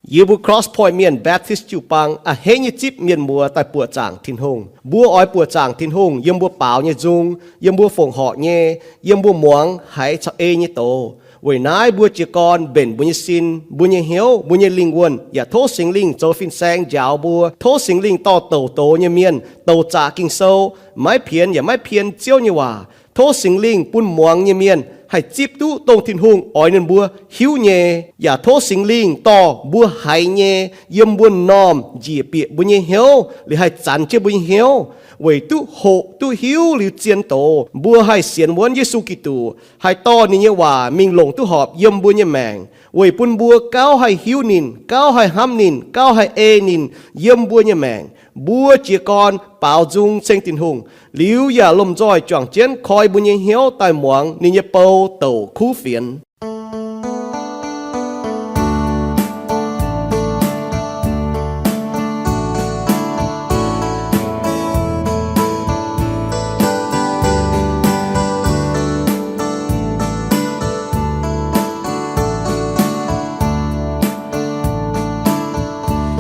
Yie mbuo Cross Point Mienh Baptist jiu-baang a'hneiv nyei zipv mienh muoz daaih buoqc zaangc Tin-Hungh. Mbuo oix buoqc zaangc Tin-Hungh yiem mbuo baaux nyei nzung, yiem mbuo fongc horc nyei, yiem mbuo muangx haiz caux ei nyei doz. Weic naaiv mbuo jiez gorn mbenc mbuo nyei sin, mbuo nyei hnyouv, mbuo nyei lingh wuonh, yaac tov Singx Lingh zoux fin-saeng njaaux mbuo. Tov Singx Lingh dorh douc doz nyei mienh, douc zaqc Ging-Sou, maiv pienx yaac maiv pien Ziouv nyei waac. Tov Singx Lingh bun muangx nyei mienh haih zipv duqv dongh Tin-Hungh oix ninh mbuo hiuv nyei. Yaac tov Singx Lingh dorh mbuo haiz nyei yiem mbuo m'normh njiec bieqc mbuo nyei hnyouv, liuz haih zanx jienv mbuo nyei hnyouv, weic duqv hoqc duqv hiuv liuz zien doz, mbuo haih sienx wuonv Yesu Giduc, haih dorh ninh nyei waac mingh longc duqv horpc yiem mbuo nyei maengc, weic bun mbuo gauh haih hiuv ninh, gauh haih hnamv ninh, gauh haih ei ninh yiem mbuo nyei maengc. Mbuo jiez gorn baaux nzung ceng Tin-Hungh, liuz yaac lomh nzoih juangc jienv koi mbuo nyei hnyouv daaih muangx ninh nyei bou douc kuv fienx.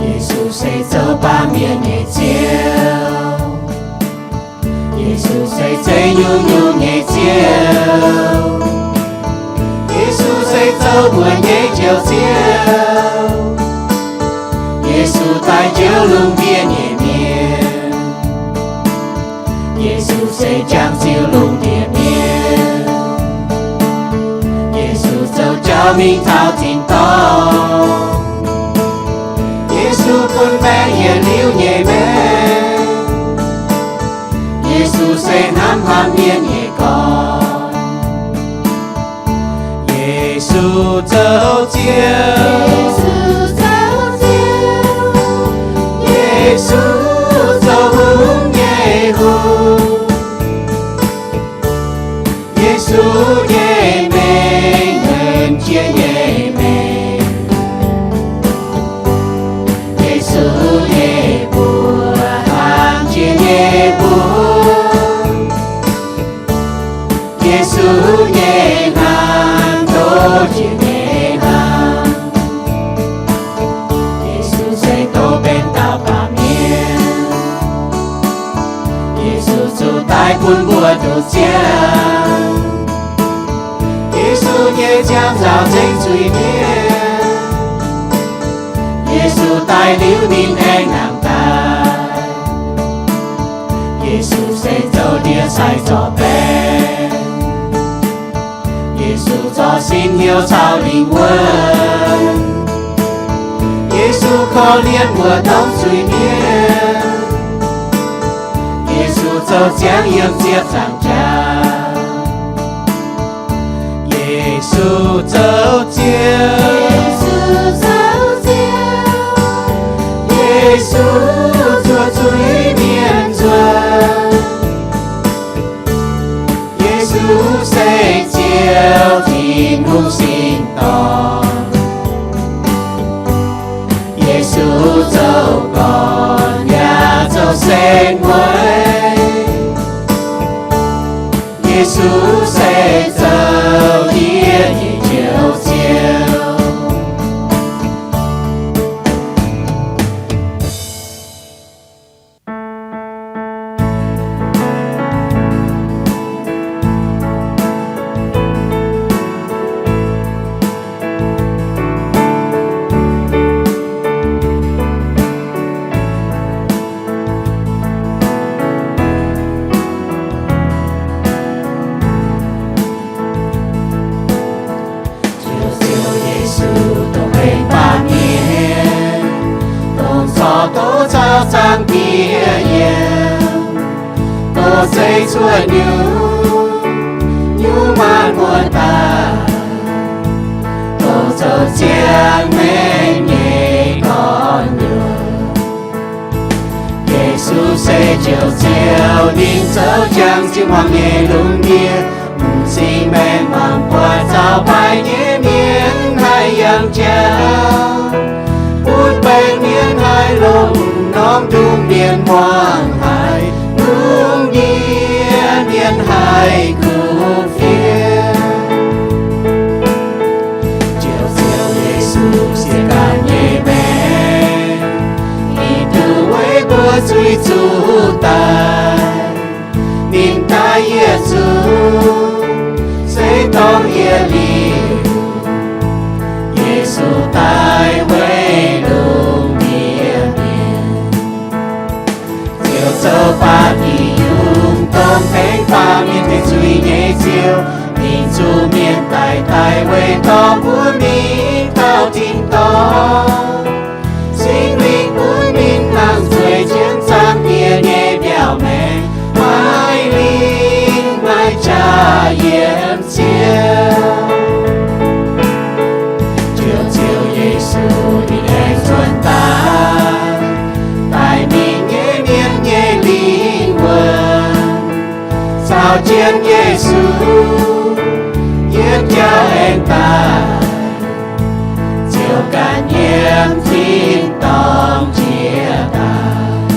Yesu se zoux baamh mienh nyei Ziouv. Yesu se zeiv nyungc-nyungc nyei Ziouv. Yesu se zoux mbuo nyei Njoux Ziouv. Yesu daaih njoux lungh ndiev nyei mienh. Yesu se jangx ziux lungh ndiev mienh. Yesu zoux jauv mingh taux tin-dorngh. Yesu bun maengc yietc liuz nyei maengc. Yesu se hnamv hnamv mienh nyei gorn. Yesu zoux Ziouv. Yesu zoux Ziouv. Yesu zoux hungh nyei hungh. Yesu nyei mengh, nquin jiex nyei mengh. Yesu nyei buoz, hnamv jiex nyei buoz. Yesu nyei hnamv, ndoqv jiex nyei hnamv. Yesu se doz benx dauh baamh mienh. Yesu zuqc daaih bun mbuo duqv ziangh. Yesu nyei ziangh nzaaux nzengc zuiz-mienh. Yesu daaih liuz ninh aengx nangh daaih. Yesu se zoux ndie sai zorc baeng. Yesu zorc sin hnyouv caux lingh wuonh. Yesu korv-lienh mbuo domh zuiz-mienh. Yesu zoux ziangh yiem ziepc nzaangc jaax. Yesu zoux Ziouv. Yesu zuov zuiz-mienh nzuonx. Yesu se Ziouv, Tin-Hungh singx dorngh. Yesu zoux gorn yaac zoux sen mueiz. Yesu se zoux yie nyei Njoux Ziouv. Ziouv, Ziouv Yesu, dongh benx baamh mienh, dongh zorqv doz caux zaangc Diex yiem, dongh zeiz cuotv nyungc, nyungc maanc muoz-doic, dongh zoux ziangh maengc nyei gorn-nyuoz. Yesu se Njoux Ziouv, ninh zoux jangx ziepc hmuangx nyei lungh ndiev, m'zing maengc mangc buatc zaux baaix nyei mienh haih yangh jauv, butv baengc mienh haih longc norm ndungh mienh muangx haic, lungh ndiev mienh haih kuh fiev. Njoux Ziouv Yesu, sieqv ganh nyei maengc zuiz zuqc daaih. Ninh daaih yietc zungv se dorh yie liuz, Yesu daaih weic lungh ndiev mienh. Ziouv zoux baac diuc yungz dongh tengx baamh mienh tengx zuiz nyei Ziouv, ninh zuqc mienh daic daaih weic dorh mbuo mingh taux tin-dorngh. Singx Lingh bun ninh nangh zueiz jienv zaangc Diex nyei mbiauz maengx, maiv lingh maiv jaax yiem Ziouv. Ziouv, Ziouv Yesu, ninh aengx cuotv daaih, daic mingh nyei mienh nyei lingh wuonh. Caux jienv Yesu, yiem jauv aengx daaih, Ziouv ganh yiem tin-dorngh jiex daaih.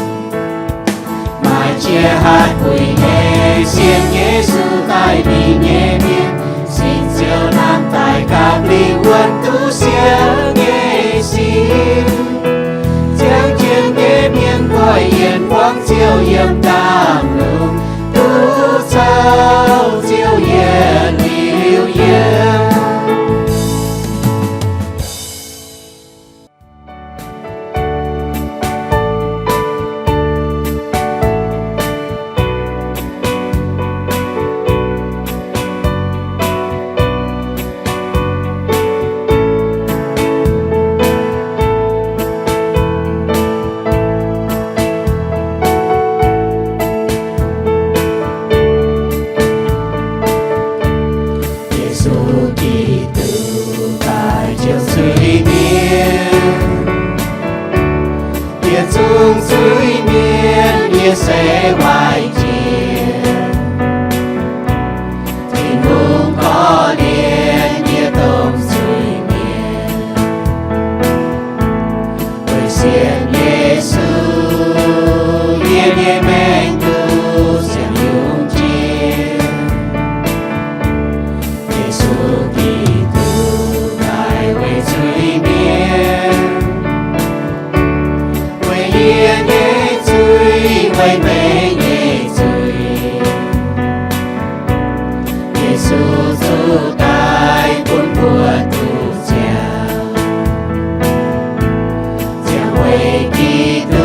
Maaih jiex haih puix nyei sienx Yesu daaih mingh nyei mienh, cingx Ziouv hnamv daaih gapv lingh wuonh duqv sienx nyei sin. Ziouv, jiex nyei mienh nqoi yienh buangv Ziouv yiem ndaamv-lungh, duqv caux Ziouv yietc liuz yiem. Yesu Giduc daaih ziouc zuiz-mienh, yietc zungv zuiz-mienh yie se waaic jiex. Tin-Hungh korv-lienh yie domh zuiz-mienh. Weic sienx Yesu, yie nyei maengc duqv sienx yungz jiex. Yesu Giduc daic weic zuiz-mienh, weic yie nyei zuiz, weic meih nyei zuiz. Yesu zuqc daic bun mbuo duqv ziangh. Ziangh weic Giduc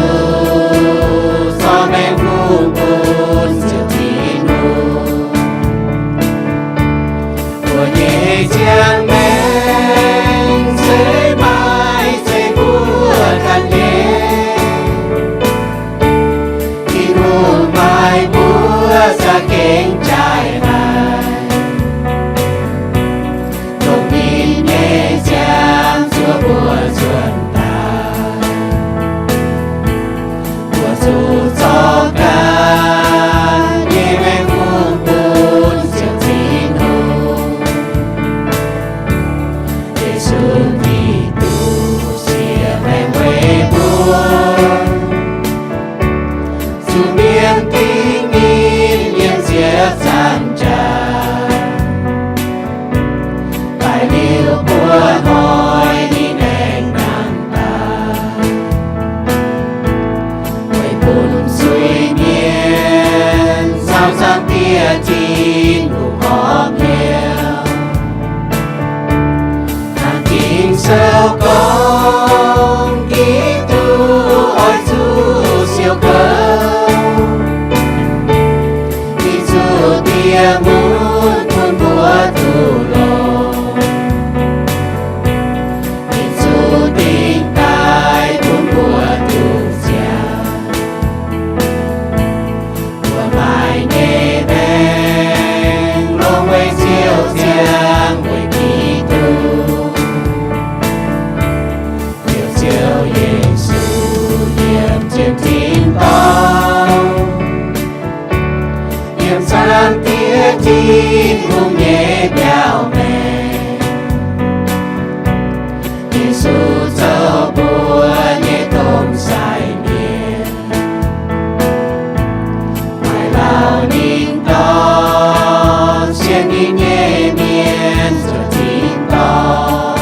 zorqv maengx hungh bun Ziouv Tin-Hungh. Mbuo nyei ziangh maengc se maaih zeiv mbuo ganh nyei. Tin-Hungh maaih mbuo za'gengh jaaix haic. Dongh ninh nyei ziangh zuov mbuo nzuonx daaih. Mbuo zuqc zorqv ganh nyei maengx hungh bun Ziouv Tin-Hungh. Yesu Giduc siex maengc weic mbuo, zuqc mienh dingc ninh yiem ziepc zaangc jaax. Daaih liuz mbuo hnoi ninh aengx nangh daaih, weic bun zuiz-mienh caux Zaangc Diex Tin-Hungh horpc hnyouv. Hnangv Ging-Sou gorngv, Giduc oix zuqc siou gouv, mingh zuqc dieh mun bun mbuo duqv longx. Ninh zuqc dingc daaih bun mbuo duqv ziangh. Mbuo maaih nyei maengc longx weic Ziouv ziangh, weic Giduc. Ziouv, Ziouv Yesu, yiem ziepc tin-dorngh, yiem Zaangc Diex Tin-Hungh nyei mbiauz maengx, Yesu zoux mbuo nyei domh sai mienh. Maaih lauh ninh dorh sienx ninh nyei mienh zuotc tin-dorngh.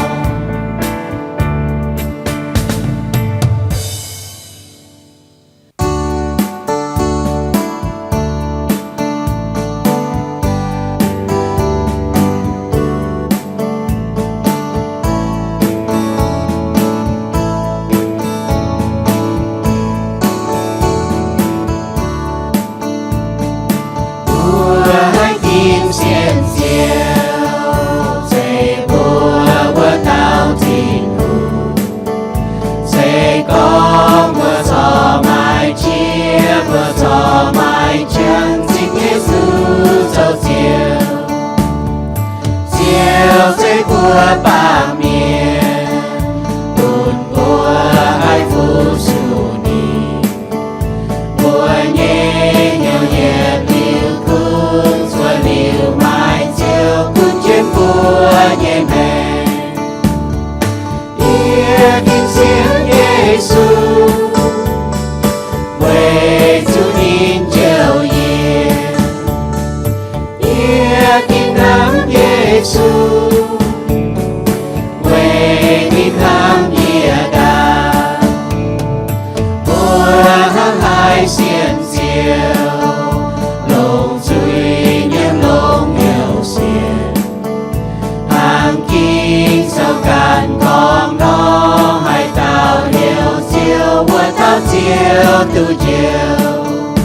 Ziouv duqv njoux,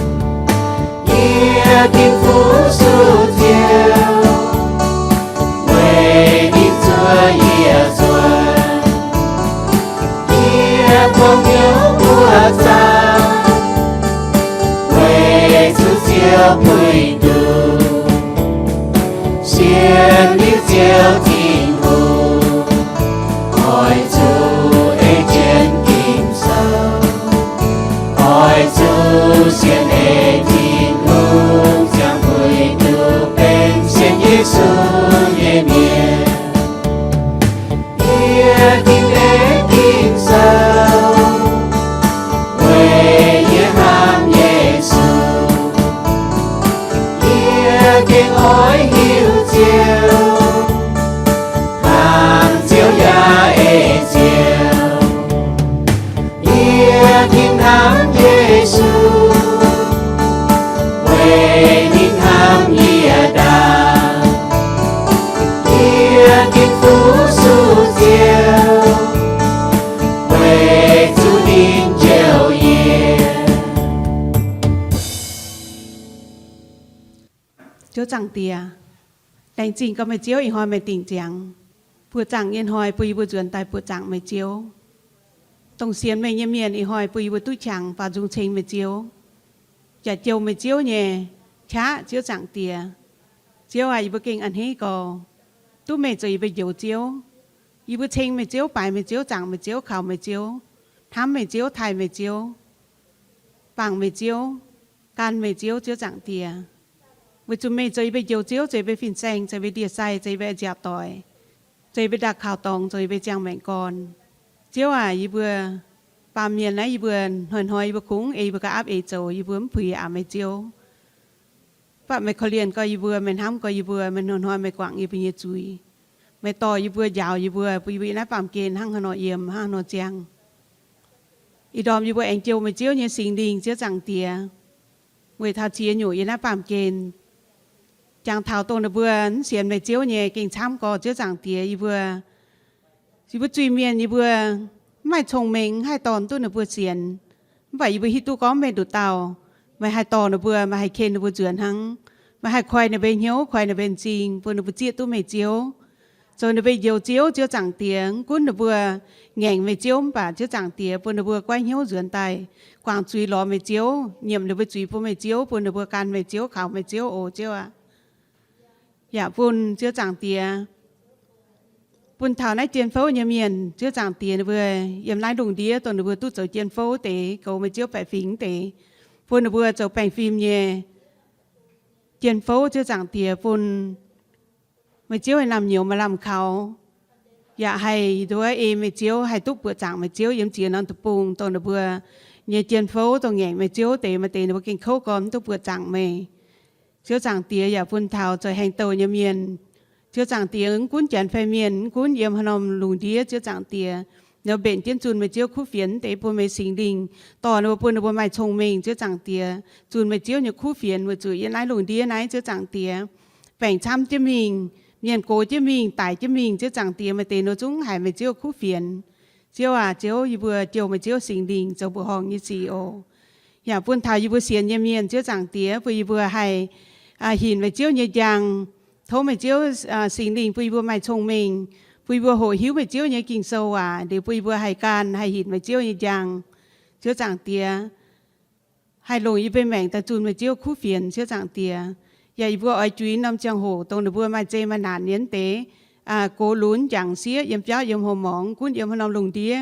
yie tin-Hungh suv Ziouv, weic ninh zuov yie nzuonx. Yie buangh hnyouv mbuo zaah, weic zuqc Ziouv puix nduqc. Sienx liuz Ziouv Tin-Hungh, oix zuqc ei jienv Ging-Sou. Oix zuqc sienx ei Tin-Hungh ziangh puix nduqc benx sienx Yesu nyei mienh. Yie ginv ei Ging-Sou, weic yie hnamv Yesu. Yie gengh oix hiuv Ziouv, hnangv Ziouv yaac ei Ziouv. Yie ginv hnamv Yesu, weic ninh hnamv yie ndaangc. Yie ginv fuqv-suqv Ziouv, weic zuqc ninh njoux yie. Ziouv Zaangc Diex, laengz zingh gau meih Ziouv ih hnoi meih dingc ziangx buoqc zaangc nyei hnoi bun yie mbuo nzuonx daaih buoqc zaangc meih Ziouv. Dongh sienx meih nyei mienh ih hnoi bun yie mbuo duqv qangx faaux nzung ceng meih Ziouv, yaac jouh meih Ziouv nyei qaqv. Ziouv Zaangc Diex, Ziouv aac, yie mbuo gengh a'hneiv gau duqv meih zoux yie mbuo Njoux Ziouv. Yie mbuo ceng meih Ziouv, baaix meih Ziouv, zaangc meih Ziouv, kaux meih Ziouv, hnamv meih Ziouv, taaih meih Ziouv, bangc meih Ziouv, gan meih Ziouv, Ziouv Zaangc Diex. Weic zuqc meih zoux yie mbuo Njoux Ziouv, zoux yie mbuo fin-saeng, zoux yie mbuo ndie-sai, zoux yie mbuo nziaauc doic, zoux yie mbuo ndau kaux dorngx, zoux yie mbuo ziangh maengc gorn. Ziouv aac, yie mbuo baamh mienh naaiv, yie mbuo hnoi-hnoi yie mbuo kungx ei yie mbuo gauh aapv eix zoux, yie mbuo mv puix aqc meih Ziouv. Mv baac meih korv-lienh gau yie mbuo, meih hnamv gau yie mbuo, meih hnoi-hnoi meih guangc yie mbuo nyei zuiz. Meih dorh yie mbuo, njaaux yie mbuo, bun yie mbuo yiem naaiv baamh gen hnangv haaix nor yiem, hnangv haaix nor ziangh. Ih ndorm yie mbuo aengx jouh meih Ziouv nyei Singx Lingh, Ziouv Zaangc Diex, weic taux ziex nyungc yiem naaiv baamh gen. Jangx taux dongh ninh mbuo mv sienx meih Ziouv nyei gengh camv gau, Ziouv Zaangc Diex, yie mbuo, yie mbuo zuiz-mienh, yie mbuo mv maaih cong-mengh, mv haih dorh duqv ninh mbuo sienx. Mv baac yie mbuo hiuv duqv gorngv meih nduqc dauh, meih haih dorh ninh mbuo, meih haih ken ninh mbuo nzuonx hnangv. Meih haih koi ninh mbuo hnyouv, koi ninh mbuo m'zing, bun ninh mbuo zieqv duqv meih Ziouv, zoux ninh mbuo Njoux Ziouv, Ziouv Zaangc Diex. Mv gunv ninh mbuo ngaengc meih Ziouv mv baac, Ziouv Zaangc Diex, bun ninh mbuo goiv hnyouv nzuonx daaih guangc zuiz lorz meih Ziouv, nyiemc ninh mbuo zuiz bun meih Ziouv, bun ninh mbuo gan meih Ziouv, kaux meih Ziouv oc, Ziouv aac. Yaac bun, Ziouv Zaangc Diex, bun taux naaiv jien fouv nyei mienh, Ziouv Zaangc Diex, ninh mbuo yiem naaiv lungh ndiev dongh ninh mbuo duqv zoux jien fouv deix, goux meih Ziouv baeqc fingx deix, bun ninh mbuo zoux baengh fim nyei jien fouv, Ziouv Zaangc Diex, bun meih Ziouv nyei naamh nyouz maaih lamh kaux, yaac haih nduov ei meih Ziouv, haih duqv buoqc zaangc meih Ziouv yiem ziex norm deic-bung, dongh ninh mbuo nyei jien fouv dongh ngaengc meih Ziouv deix, maaih deix ninh mbuo gengh kouv gorn mv duqv buoqc zaangc meih. Ziouv Zaangc Diex, yaac bun taux zoux haengh douh nyei mienh, Ziouv Zaangc Diex, mv gunv janx fai mienh, mv gunv yiem haaix norm lungh ndiev, Ziouv Zaangc Diex, ninh mbuo mbenc jienv zunh meih Ziouv kuv fienx deix, bun meih Singx Lingh dorh ninh mbuo, bun ninh mbuo maaih cong-mengh, Ziouv Zaangc Diex, zunh meih Ziouv nyei kuv fienx, weic zuqc yiem naaiv lungh ndiev naaiv, Ziouv Zaangc Diex, baengc camv jienv mingh, mienh gox jienv mingh, daic jienv mingh, Ziouv Zaangc Diex, maaih deix ninh mbuo zungv haiz meih Ziouv kuv fienx. Ziouv aac, Ziouv, yie mbuo jouh meih Ziouv Singx Lingh zoux mbuoqc horngh nyei sic oc. Yaac bun taux yie mbuo sienx nyei mienh, Ziouv Zaangc Diex, bun yie mbuo haih, aa, hinc meih Ziouv nyei njang. Tov meih Ziouv, aa, Singx Lingh bun yie mbuo maaih cong-mengh, bun yie mbuo hoqc hiuv meih Ziouv nyei Ging-Sou waac, liuz bun yie mbuo haih gan, haih hinc meih Ziouv nyei njang. Ziouv Zaangc Diex, haih longc yie mbuo maengc daaih zunh meih Ziouv kuv fienx, Ziouv Zaangc Diex. Yaac yie mbuo oix juix norm ziangh hoc dongh ninh mbuo maaih zeqc maaih naanc nyei deix, aa, gox lunx, njangc sieqv, yiem biauv, yiem horqc morngx, gunv yiem haaix norm lungh ndiev.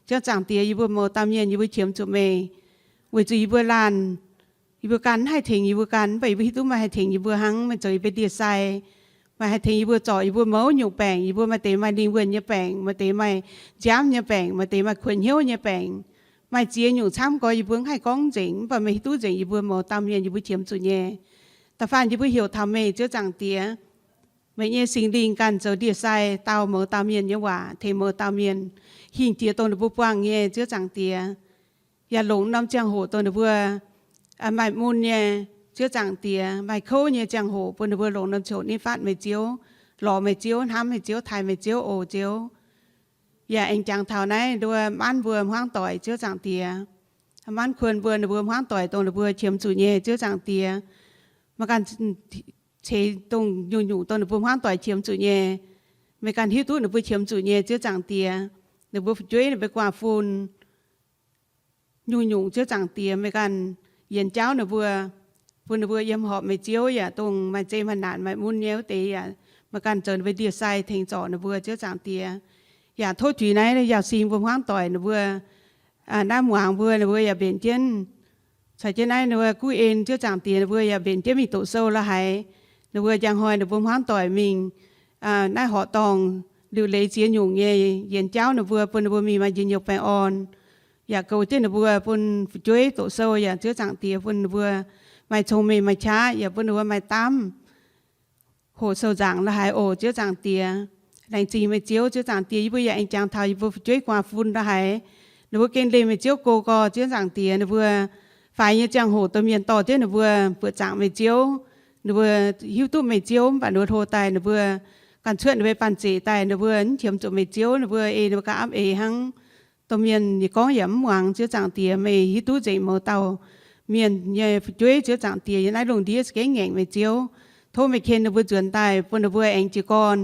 Ziouv Zaangc Diex, yie mbuo mouz dauh mienh, yie mbuo qiemx zuqc meih, weic zuqc yie mbuo laanh, yie mbuo gan mv haih tengx yie mbuo gan, mv baac yie mbuo hiuv duqv meih haih tengx yie mbuo hnangv. Meih zoux yie mbuo ndie-sai, meih haih tengx yie mbuo zorc yie mbuo mouz nyungc baengc. Yie mbuo maaih deix maaih lingh wuonh nyei baengc, maaih deix maaih nziaamv nyei baengc, maaih deix maaih kuonx hnyouv nyei baengc, maaih ziex nyungc camv gorx yie mbuo mv haih gorngv nzengc, mv baac meih hiuv duqv nzengc yie mbuo mouz dauh mienh yie mbuo qiemx zuqc nyei. Da'faanh yie mbuo heuc taux meih, Ziouv Zaangc Diex, meih nyei Singx Lingh ganh zoux ndie-sai dau mouz dauh mienh nyei waac, tengx mouz dauh mienh hingh jiex dongh ninh mbuo buangh nyei, Ziouv Zaangc Diex. Yaac longc norm ziangh hoc dongh ninh mbuo, aa, maaih mun nyei, Ziouv Zaangc Diex, maaih kouv nyei ziangh hoc, bun ninh mbuo longc norm ziangh hoc nitv fatv meih Ziouv, lorz meih Ziouv, hnamv meih Ziouv, taaih meih Ziouv oc, Ziouv. Yaac aengx jangx taux naaiv nduov maanv mbuo hmuangv doic, Ziouv Zaangc Diex, manv kuon mbuo, ninh mbuo hmuangv doic dongh ninh mbuo qiemx zuqc nyei, Ziouv Zaangc Diex. Meih ganh ceix dongh nyungc-nyungc dongh ninh mbuo hmuangv doic qiemx zuqc nyei. Meih ganh hiuv duqv ninh mbuo qiemx zuqc nyei, Ziouv Zaangc Diex. Ninh mbuo fu'jueiv, ninh mbuo guaax fun, nyungc-nyungc, Ziouv Zaangc Diex, meih ganh yienx jauv ninh mbuo, bun ninh mbuo yiem horpc meih Ziouv yaac dongh maaih zeqc maaih naanc maaih mun nyei wuov deix yaac meih ganh zoux ninh mbuo ndie-sai tengx zorc ninh mbuo, Ziouv Zaangc Diex. Yaac tov juix naaiv yaauc sing mbuo hmuangv doic ninh mbuo, naaiv muangx mbuo, ninh mbuo yaac mbenc jienv, caux jienv naaiv ninh mbuo guv en, Ziouv Zaangc Diex, ninh mbuo yaac mbenc jienv mingh doqc sou la'haiz. Ninh mbuo njang hnoi ninh mbuo hmuangv doic mingh naaiv horqc dorngh liuc leiz ziex nyungc nyei yienx jauv ninh mbuo, bun ninh mbuo mingh maaih njien-youh baengh orn. Yaac goux jienv ninh mbuo bun fu'jueiv doqc sou yaac, Ziouv Zaangc Diex, bun ninh mbuo maaih cong-mengh maaih qaqv, yaac bun ninh mbuo maaih daamv hoqc sou nzaangc la'haiz oc, Ziouv Zaangc Diex. Laengz zingh meih Ziouv, Ziouv Zaangc Diex. Yie mbuo yaac aengx jangx taux yie mbuo fu'jueiv guaax fun la'haiz, ninh mbuo gengh leih meih Ziouv go gorx, Ziouv Zaangc Diex. Ninh mbuo faix nyei ziangh hoc domh mienh dorh jienv ninh mbuo buoqc zaangc meih Ziouv. Ninh mbuo hiuv duqv meih Ziouv mv baac ninh mbuo hlo daaih, ninh mbuo ganh cuotv ninh mbuo banh zeic daaih, ninh mbuo mv qiemx zuqc meih Ziouv, ninh mbuo ei ninh mbuo ganh apv eix hnangv. Domh mienh yie gorngv yaac mv muangx, Ziouv Zaangc Diex. Meih hiuv duqv nzengc mouz dauh mienh nyei fu'jueiv, Ziouv Zaangc Diex, yiem naaiv lungh ndiev za'gengh ngaengc meih Ziouv. Tov meih ken ninh mbuo nzuonx daaih, bun ninh mbuo aengx jiez gorn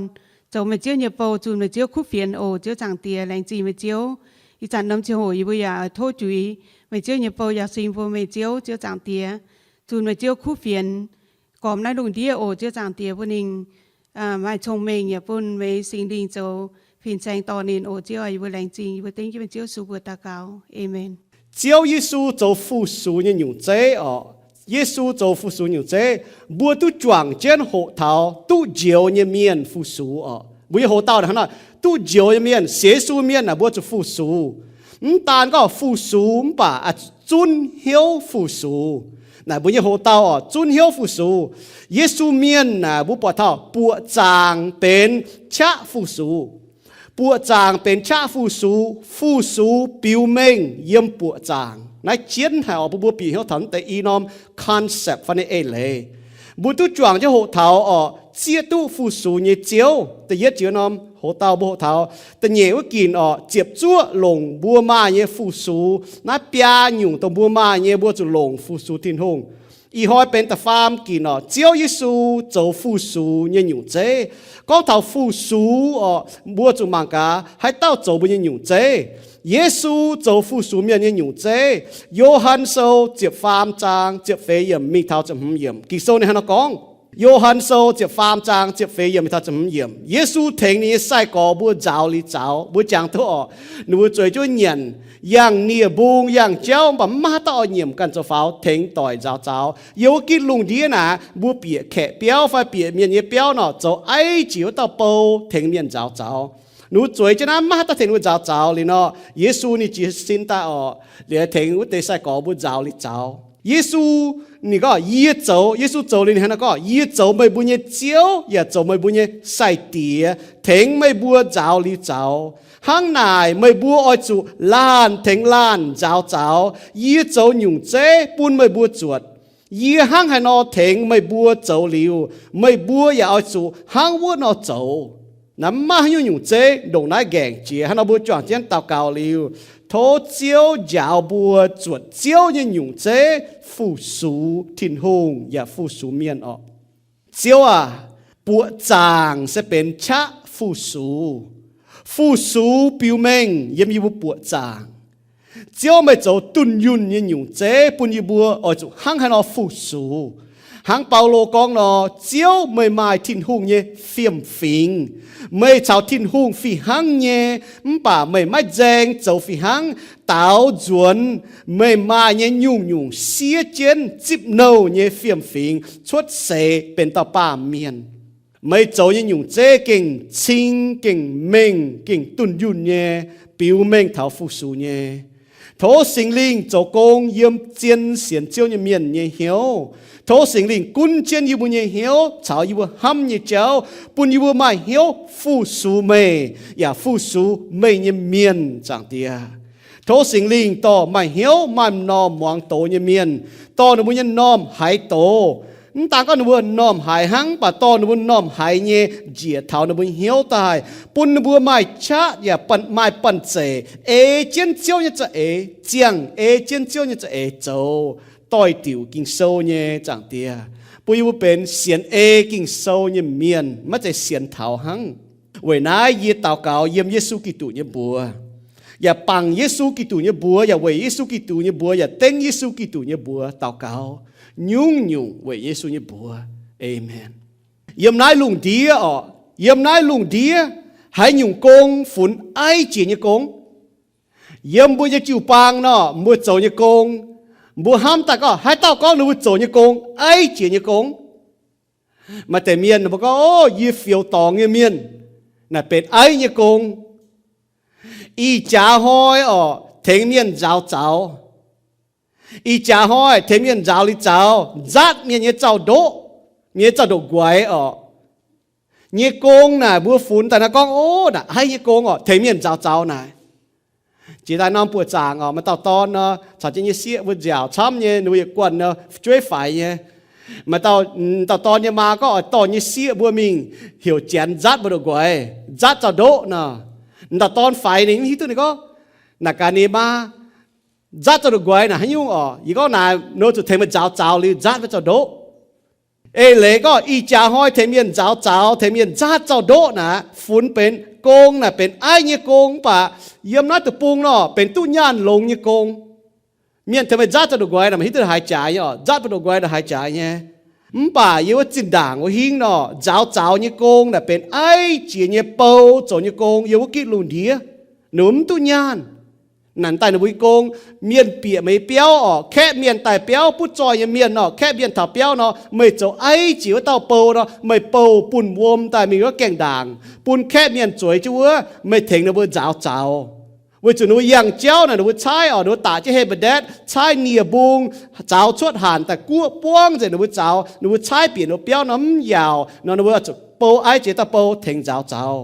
zoux meih Ziouv nyei bou, zunh meih Ziouv kuv fienx oc, Ziouv Zaangc Diex. Laengz zingh meih Ziouv. Ih zanc norm ziangh hoc yie mbuo yaac tov juix meih Ziouv nyei bou, yaauc sing mbuo meih Ziouv, Ziouv Zaangc Diex, zunh meih Ziouv kuv fienx gormx naaiv lungh ndiev oc, Ziouv Zaangc Diex, bun ninh maaih cong-mengh, yaac bun meih Singx Lingh zoux fin-saeng dorh ninh oc, Ziouv. Yie mbuo laengz zingh, yie mbuo dengv jienv meih Ziouv Yesu mbuox daux gaux. Aamen. Ziouv Yesu zoux fu-sux nyei nyungc zeiv oc. Yesu zoux fu-sux nyungc zeiv. Mbuo duqv juangc jienv hoqc taux duqv njoux nyei mienh fu-sux oc. Mbuo nyei hoc-dauh hnangv nor, duqv njoux nyei mienh, sienx Yesu mienh naaic mbuo zuqc fu-sux. Mv daan gorngv fu-sux mv baac zunv hnyouv fu-sux. Naaic mbuo nyei hoc-dauh oc, zunv hnyouv fu-sux. Yesu mienh naaic mbuo buatc taux buoqc zaangc benx qaqv fu-sux. Buoqc zaangc benx qaqv fu-sux, fu-sux biux mengh yiem buoqc zaangc. Naaiv jienv haic oc, bun mbuo bieqc hnyouv taux naaiv deix i norm concept fai naaiv eix leiz. Mbuo duqv juangc jienv hoqc taux oc, zieqv duqv fu-sux nyei Ziouv. Da'yietv jiex norm hoc-dauh mbuo hoqc taux da'nyeic wuov ginc oc, ziepc zuoqv longc mbuo maaih nyei fu-sux. Naaiv biaa nyungc dongh mbuo maaih nyei mbuo zuqc longc fu-sux Tin-Hungh. Ih hnoi benx da'faam ginc oc, Ziouv Yesu zoux fu-sux nyei nyungc zeiv. Gorngv taux fu-sux oc, mbuo zuqc mangc gaax haaix dauh zoux mbuo nyei nyungc zeiv. Yesu zoux fu-sux mienh nyei nyungc zeiv. Yo^han Sou ziepc faam zaang ziepc feix yiemc mingh taux ziepc hmz yiemc, Ging-Sou ninh hnangv naaiv gorngv. Yo^han Sou ziepc faam zaang ziepc feix yiemc mingh taux ziepc hmz yiemc, Yesu tengx ninh nyei sai-gorx mbuo nzaaux liuz zaux. Mbuo jangx duqv oc, ninh mbuo zueiz jienv nyanc, yangh nie-mbung yangh jauv, mv baac mv maaih haaix dauh oix nyiemc ganh zoux faaux tengx doic nzaaux zaux. Yiem wuov gitv lungh ndiev naaic, mbuo bieqc kaeqv biauv fai bieqc mienh nyei biauv nor, zoux aiv jiex wuov dauh bou tengx mienh nzaaux zaux. Ninh mbuo zueiz jienv naaiv mv maaih haaix dauh tengx ninh mbuo nzaaux zaux liuz nor, Yesu ninh jiez sin daaih oc, liuz tengx wuov deix sai-gorx mbuo nzaaux liuz zaux. Yesu ninh gorngv, Yie zoux, Yesu zoux liuz ninh hnangv naaiv gorngv, Yie zoux meih mbuo nyei Ziouv yaac zoux meih mbuo nyei Sai-Diex, tengx meih mbuo nzaaux liuz zaux. Hnangv naaic meih mbuo oix zuqc laanh tengx laanh nzaaux zaux. Yie zoux nyungc zeiv bun meih mbuo zuotc. Yie hnangv haaix nor tengx meih mbuo zoux liuz, meih mbuo yaac oix zuqc hnangv wuov nor zoux. Naaiv mv maaih haaix nyungc nyungc zeiv ndongc naaiv nqaengc jiex. Hnangv nor mbuo juangc jienv daux gaux liuz, tov Ziouv njaaux mbuo zuotc Ziouv nyei nyungc zeiv fu-sux Tin-Hungh yaac fu-sux mienh oc. Ziouv aac, buoqc zaangc se benx qaqv fu-sux. Fu-sux biux mengh yiem yie mbuo buoqc zaangc. Ziouv, meih zoux dunh yunh nyei nyungc zeiv bun yie mbuo oix zuqc hnangv haaix nor fu-sux. Hnangv Baulo gorngv nor, Ziouv, meih maaih Tin-Hungh nyei fiem-fingx. Meih caux Tin-Hungh fih hnangv nyei, mv baac meih maiv nzaeng zoux fih hnangv. Daaux nzuonx meih maaih nyei nyungc-nyungc siev jienv zipv nouh nyei fiem-fingx cuotv seix benx dauh baamh mienh. Meih zoux nyei nyungc zeiv gengh cing, gengh mengh, gengh dunh yunh nyei, biux mengh taux fu-sux nyei. Tov Singx Lingh zoux gong yiem zien sienx Ziouv nyei mienh nyei hnyouv. Tov Singx Lingh gunv jienv yie mbuo nyei hnyouv caux yie mbuo hnamv nyei jauv, bun yie mbuo maaih hnyouv fu-sux meih yaac fu-sux meih nyei mienh, Zaangc Diex. Tov Singx Lingh dorh maaih hnyouv maaih m'normh muangx doz nyei mienh, dorh ninh mbuo nyei m'normh haiz doz, Mv daan gorngv ninh mbuo m'normh haiz hnangv, mv baac dorh ninh mbuo m'normh haiz nyei njiec taux ninh mbuo hnyouv daaih, bun ninh mbuo maaih qaqv yaac maaih banh zeic ei jienv Ziouv nyei za'eix, ziangh ei jienv Ziouv nyei za'eix zoux, doix-diuc Ging-Sou nyei Zaangc Diex, bun yie mbuo benx sienx ei Ging-Sou nyei mienh, maiv zeiz sienx taux hnangv. Weic naaiv yie daux gaux yiem Yesu Giduc nyei mbuox, yaac bangc Yesu Giduc nyei mbuox, yaac weic Yesu Giduc nyei mbuox, yaac dengv Yesu Giduc nyei mbuox daux gaux, nyungc-nyungc weic Yesu nyei mbuox. Aamen. Yiem naaiv lungh ndiev orqc, yiem naaiv lungh ndiev, haaix nyungc gong funx aiv jiex nyei gong? Yiem mbuo nyei jiu-baang nor, mbuo zoux nyei gong, mbuo hnamv daaih gorngv haaix dauh gorngv ninh mbuo zoux nyei gong aiv jiex nyei gong? Maaih deix mienh mbuo gorngv, Ov, yie fioux dorngx nyei mienh. Naaic benx aiv nyei gong. Ih jaax hnoi orqc, tengx mienh nzaaux zaux. Ih jaax hnoi tengx mienh nzaaux liuz zaux, nzaatv mienh nyei zaux-ndoqv, mienh nyei zaux-ndoqv-nquaix orqc. Nyei gong naaic mbuo funx daaih naaiv gorngv, Ov, naaic aiv nyei gong orqc, tengx mienh nzaaux zaux naaic. Jiex daaih norm buoqc zaangc orqc, maaih dauh dorn nor caux jienv nyei sieqv mbuo nziaauc camv nyei, ninh mbuo yietc guanh nor fu'jueiv faix nyei. Maaih dauh, dauh dorn nyei maa gorngv oix dorh nyei sieqv mbuo mingh heuc janx nzaatv mbu'ndongx nquaix, nzaatv zaux-ndoqv nor. Dauh dorn faix ninh mv hiuv duqv, ninh gorngv, Naaic gaax ninh maa, nzaatv zaux-ndoqv nquaix naaic haaix nyungc orqc? Yie gorngv naaic, nor zuqc tengx meih nzaaux zaux liuz nzaatv meih zaux-ndoqv. Eix leiz gorngv ih jaax hnoi tengx mienh nzaaux zaux, tengx mienh nzaatv zaux-ndoqv naaic funx benx gong naaic benx aiv nyei gong, mv baac yiem naaiv deic-bung nor benx duqv nyaanh longx nyei gong. Mienh tengx meih nzaatv zaux-ndoqv nquaix naaic, meih hiuv duqv haaix jaax nyei orqc? Nzaatv mbu'ndongx nquaix naaic haaix jaax nyei? Mv baac yiem wuov zinh ndaangc wuov hingv nor, nzaaux zaux nyei gong naaic benx aiv jiex nyei bou zoux nyei gong yiem wuov gitv lungh ndiev. Ninh mbuo mv duqv nyaanh. Naaic daaih ninh mbuo nyei gong, mienh bieqc meih nyei biauv orqc, kaeqv mienh daaih biauv, butv zoih nyei mienh orqc, kaeqv mienh taux biauv nor, meih zoux aiv jiex wuov dauh bou nor, meih bouh bunh wuom daaih mingh wuov gaengh ndaangc, bun kaeqv mienh zueiz jienv wuov, meih tengx ninh mbuo nzaaux zaux. Weic zuqc ninh mbuo yangh jauv naaic, ninh mbuo caaiv orqc, ninh mbuo daqc jienv hei mba'ndaetv, caaiv nie-mbung, zaux cuotv hanc daaih guoqv buangv nzengc ninh mbuo zaux, ninh mbuo caaiv bieqc ninh mbuo biauv nor mv yaauc nor, ninh mbuo zuqc bou aiv jiex dauh bou tengx nzaaux zaux.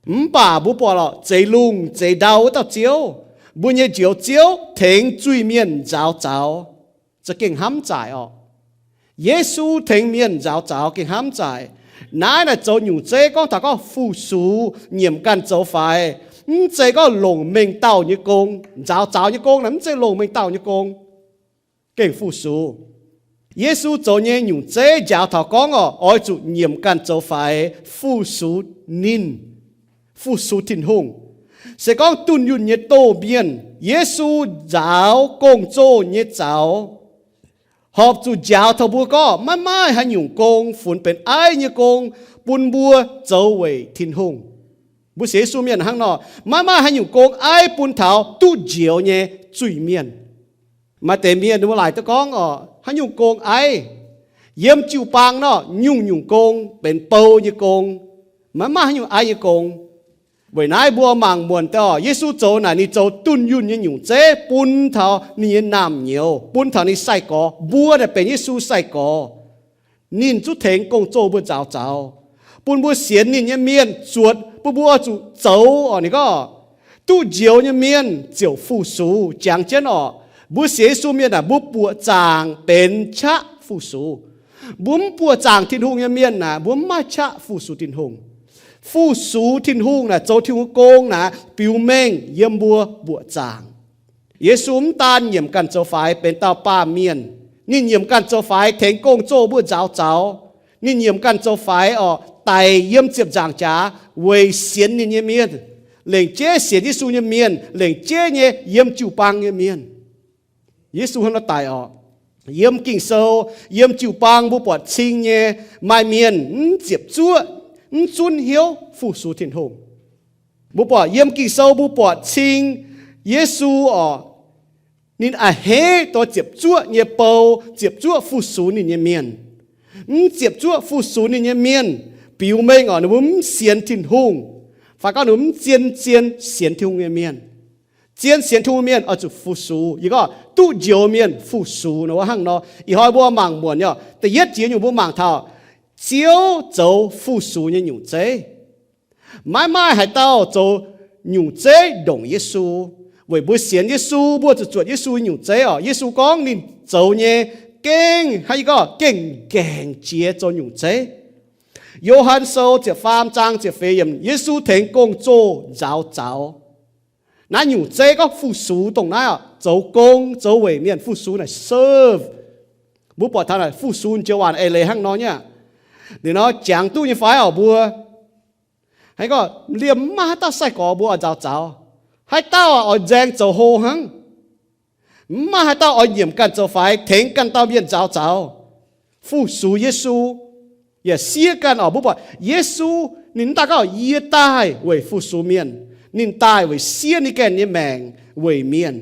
Mv baac mbuo buatc lorqc, zeix lungh zeix ndau wuov dauh Ziouv, mbuo nyei Njoux Ziouv tengx zuiz-mienh nzaaux zaux, za'gengh hnamv zaaic orqc. Yesu tengx mienh nzaaux zaux gengh hnamv zaaic. Naaiv naaic zoux nyungc zeiv gorngv taux gorngv fu-sux, nyiemc ganh zoux faix. Mv zeiz gorngv longc mengh dauh nyei gong. Nzaaux zaux nyei gong naaic mv zeiz longc mengh dauh nyei gong. Gengh fu-sux. Yesu zoux nyei nyungc zeiv njaaux taux gorngv orqc, oix zuqc nyiemc ganh zoux faix fu-sux ninh, fu-sux Tin-Hungh. Se gorngv dunh yunh nyei doh mienh, Yesu nzaaux gong-zoh nyei zaux, horpc zuqc njaaux taux mbuo gorngv maiv maaih haaix nyungc gong funx benx aiv nyei gong bun mbuo zoux weic Tin-Hungh. Mbuo sienx Yesu mienh hnangv nor, maiv maaih haaix nyungc gong aiv bun taux duqv njoux nyei zuiz-mienh. Maaih deix mienh ninh mbuo laaic duqv gorngv orqc, haaix nyungc gong aiv? Yiem jiu-baang nor, nyungc-nyungc gong benx bou nyei gong, maiv maaih haaix nyungc aiv nyei gong. Weic naaiv mbuo mangc muonc daaih orqc, Yesu zoux naaic ninh zoux dunh yunh nyei nyungc zeiv bun taux ninh nyei naamh nyouz, bun taux ninh sai-gorx. Mbuo naaic benx Yesu sai-gorx. Ninh zungv tengx gong-zoh mbuo nzaaux zaux, bun mbuo sienx ninh nyei mienh zuotc, bun mbuo zuqc zoux orqc. Ninh gorngv, duqv njoux nyei mienh ziouc fu-sux. Jangx jienv orqc, mbuo sienx Yesu mienh naaic, mbuo buoqc zaangc benx qaqv fu-sux. Mbuo mv buoqc zaangc Tin-Hungh nyei mienh naaic, mbuo mv maaih qaqv fu-sux Tin-Hungh. Fu-sux Tin-Hungh naaic, zoux Tin-Hungh gong naaic, biux mengh yiem mbuo buoqc zaangc. Yesu mv daan nyiemc ganh zoux faix benx dauh baamh mienh. Ninh nyiemc ganh zoux faix tengx gong-zoh mbuo nzaaux zaux. Ninh nyiemc ganh zoux faix orqc, daic yiem ziepc nzaangc jaax weic sienx ninh nyei mienh, lengc jeiv sienx Yesu nyei mienh, lengc jeiv nyei yiem jiu-baang nyei mienh. Yesu hnangv nor daic orqc. Yiem Ging-Sou, yiem jiu-baang mbuo buatc cing nyei, maaih mienh mv ziepc zuoqv, mv zunv hnyouv fu-sux Tin-Hungh. Mbuo buatc yiem Ging-Sou mbuo buatc cing Yesu orqc, ninh a'hneiv dongh ziepc zuoqv nyei bou, ziepc zuoqv fu-sux ninh nyei mienh. Mv ziepc zuoqv fu-sux ninh nyei mienh biux mengh orqc, ninh mbuo mv sienx Tin-Hungh, fai gorngv ninh mbuo mv zien-zien sienx Tin-Hungh nyei mienh. Zien sienx Tin-Hungh mienh oix zuqc fu-sux. Yie gorngv duqv njoux mienh fu-sux nor, hnangv nor. Ih hnoi mbuo mangc muonc nyei orqc, da'yietv jiex nyungc mbuo mangc taux Ziouv zoux fu-sux nyei nyungc zeiv. Maiv maaih haaix dauh zoux nyungc zeiv ndongc Yesu. Weic mbuo sienx Yesu, mbuo zuqc zuotc Yesu nyungc zeiv orqc. Yesu gorngv ninh zoux nyei gengh, hnangv yie gorngv, gengh gaengh jiex zoux nyungc zeiv. Yo^han Sou ziepc faam zaang ziepc feix yiemc, Yesu tengx gong-zoh nzaaux zaux. Naaiv nyungc zeiv gorngv fu-sux dongh naaiv oc, zoux gong, zoux weic mienh, fu-sux naaic serve. Mbuo buatc taux naaic fu-sux joux waac eix leiz hnangv nor nyei aqv. Liuz nor jangx duqv nyei fai oc mbuo? Hnangv gorngv liemh mv maaih haaix dauh sai-gorx mbuo oix nzaaux zaux. Haaix dauh oix nzaeng zoux hlo hnangv. Mv maaih haaix dauh oix nyiemc ganh zoux faix, tengx ganh dauh mienh nzaaux zaux, fu-sux Yesu, yaac siev ganh oc. Mbuo buatc Yesu, ninh mv daaih gorngv yie daaih weic fu-sux mienh. Ninh daaih weic siev ninh ganh nyei maengc weic mienh.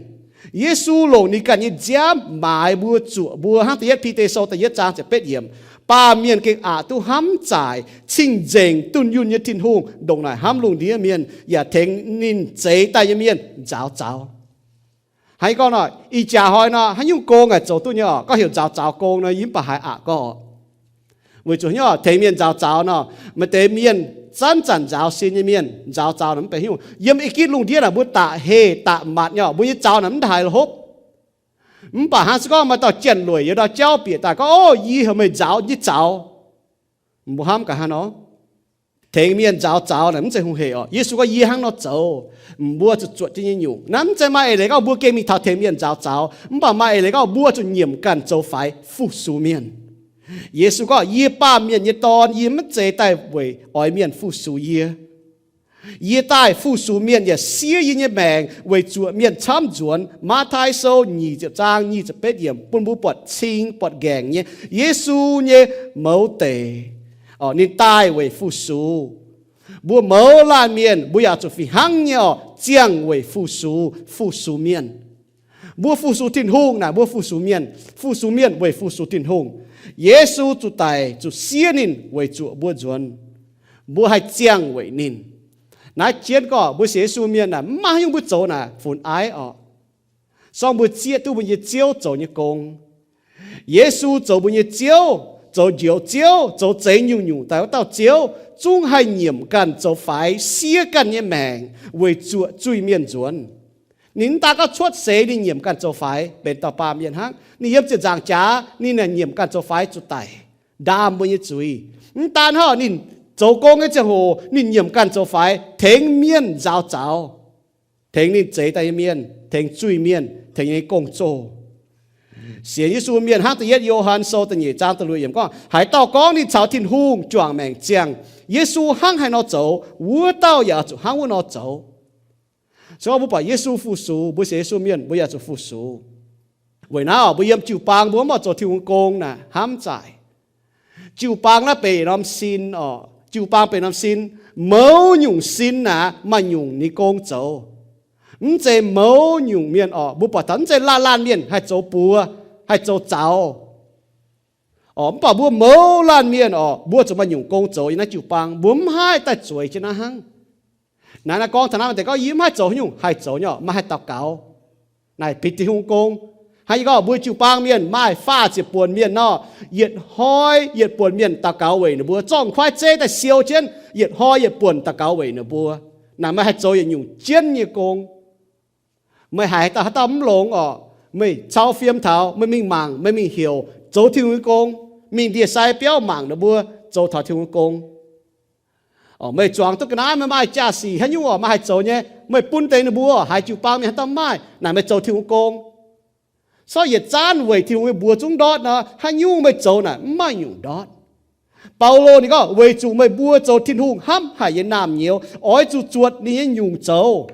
Yesu longc ninh ganh nyei nziaamv maaiz mbuo, zuoqc mbuo, hnangv da'yietv Bide Sou da'yietv zaang ziepc betv yiemc, baamh mienh gengh aqc duqv hnamv zaaic, cing-nzengc dunh yunh nyei Tin-Hungh ndongc naaic hnamv lungh ndiev mienh, yaac tengx ninh zeix daaih nyei mienh nzaaux zaux. Hnangv gorngv nor, ih jaax hnoi nor, haaix nyungc gong aah zoux duqv nyei oc, gorngv heuc nzaaux zaux gong nor, yie mv baac haiz aqc gorngv oc. Weic zuqc haaix nyungc tengx mienh nzaaux zaux nor, maaih deix mienh zanc-zanc nzaaux sin nyei mienh nzaaux zaux nor mv benx haaix nyungc. Yiem ih gitv lungh ndiev naaic mbuo da'heh da'matc nyei oc, mbuo nyei zaux naaic mv haiz hopv. Mv baac hnangv se gorngv maaih dauh janx-lueic yiem ndau jauv bieqc daaih gorngv, O, yie heuc meih nzaaux nyei zaux. Mbuo hnamv gaax hnangv nor, tengx mienh nzaaux zaux naaic mv zeiz hungh hec oc. Yesu gorngv yie hnangv nor zoux, mbuo zuqc zuotc jienv nyei nyungc. Naaiv mv zeiz maaih eix leiz gorngv mbuo gengh mingh taux tengx mienh nzaaux zaux, mv baac maaih eix leiz gorngv mbuo zuqc nyiemc ganh zoux faix fu-sux mienh. Yesu gorngv, Yie baamh mienh nyei Dorn, yie maiv zeiz daaih weic oix mienh fu-sux yie. Yie daaih fu-sux mienh yaac siev yie nyei maengc weic zuoqc mienh camv nzuonx. Matv^tai Sou nyic ziepc zaang nyic ziepc betv yiemc bun mbuo buatc cing buatc nqaengc nyei Yesu nyei mouz deic. Ninh daaih weic fu-sux. Mbuo mouz laanh mienh mbuo yaac zuqc fih hnangv nyei oc, ziangh weic fu-sux, fu-sux mienh. Mbuo fu-sux Tin-Hungh naaic mbuo fu-sux mienh, fu-sux mienh weic fu-sux Tin-Hungh. Yesu zuqc daic zuqc siev ninh weic zuoqc mbuo nzuonx. Mbuo haih ziangh weic ninh. Naaiv jienv gorngv mbuo sienx Yesu mienh naaic mv maaih haaix nyungc mbuo zoux naaic funx aiv oc. Sorng mbuo zieqv duqv mbuo nyei Ziouv zoux nyei gong. Yesu zoux mbuo nyei Ziouv, zoux Njoux Ziouv, zoux zeix nyungc-nyungc daaih wuov dauh Ziouv, zungv haih nyiemc ganh zoux faix, siev ganh nyei maengc weic zuoqc zuiz-mienh nzuonx. Ninh mv daan gorngv cuotv seix ninh nyiemc ganh zoux faix benx dauh baamh mienh hnangv. Ninh yiem ziepc nzaangc jaax ninh aengx nyiemc ganh zoux faix zuqc daic, ndaam mbuo nyei zuiz. Mv daan hnangv, ninh zoux gong nyei ziangh hoc ninh nyiemc ganh zoux faix tengx mienh nzaaux zaux, tengx ninh zeix daaih nyei mienh, tengx zuiz-mienh, tengx nyei gong-zoh. Sienx Yesu mienh hnangv da'yietv Yo^han Sou da'nyeic zaang da'luoqc yiemc gorngv, haaix dauh gorngv ninh caux Tin-Hungh juangc maengc ziangh, Yesu hnangv haaix nor zoux, wuov dauh yaac zuqc hnangv wuov nor zoux. Se gorngv mbuo buatc Yesu fu-sux, mbuo sienx Yesu mienh mbuo yaac zuqc fu-sux. Weic naaiv oc, mbuo yiem jiu-baang mbuo mv baac zoux Tin-Hungh gong naaic hnamv zaaic. Jiu-baang naaiv benx norm sin oc, jiu-baang benx norm sin. Mouz nyungc sin naaic maaih nyungc ninh gong zoux. Mv zeiz mouz nyungc mienh oc, mbuo buatc taux mv zeiz laanh laanh mienh haih zoux buoz, haih zoux zaux. Oc, mv baac mbuo mouz laanh mienh oc, mbuo zuqc maaih nyungc gong zoux yiem naaiv jiu-baang, mbuo mv haih daaih zueiz jienv naaiv hnangv. Naaiv naaiv gorngv taux naaiv maaih deix gorngv yie mv haih zoux haaix nyungc, haih zoux nyei oc, maaih haih daux gaux. Naaic bieqc Tin-Hungh gong. Hnangv yie gorngv mbuo jiu-baang mienh maaih faah ziepc buonc mienh nor, yietc hnoi yietc buonc mienh daux gaux weic ninh mbuo, zorqv kuaaiv zeiv daaih siou jienv, yietc hnoi yietc buonc daux gaux weic ninh mbuo. Naaic meih haih zoux yietc nyungc jienv nyei gong. Meih haiz dauh haaix dauh mv longx orqc, meih cau fiem taux, meih mingh mangc, meih mingh heuc zoux Tin-Hungh nyei gong, mingh ndie-sai biauv mangc ninh mbuo zoux taux Tin-Hungh nyei gong. Orqc, meih zuangx duqv ga'naaiv, meih maaih jaa-sic haaix nyungc orqc, meih haih zoux nyei, meih bun deix ninh mbuo, haiz jiu-baang mienh haaix dauh mv maaih, naaic meih zoux Tin-Hungh nyei gong. Sortv yietc zanc weic Tin-Hungh nyei mbuox zungv ndortv nor, haaix nyungc meih zoux naaic mv maaih nyungc ndortv. Baulo ninh gorngv, weic zuqc meih mbuo zoux Tin-Hungh hnamv haic nyei naamh nyouz, oix zuqc zuotc ninh nyei nyungc zoux.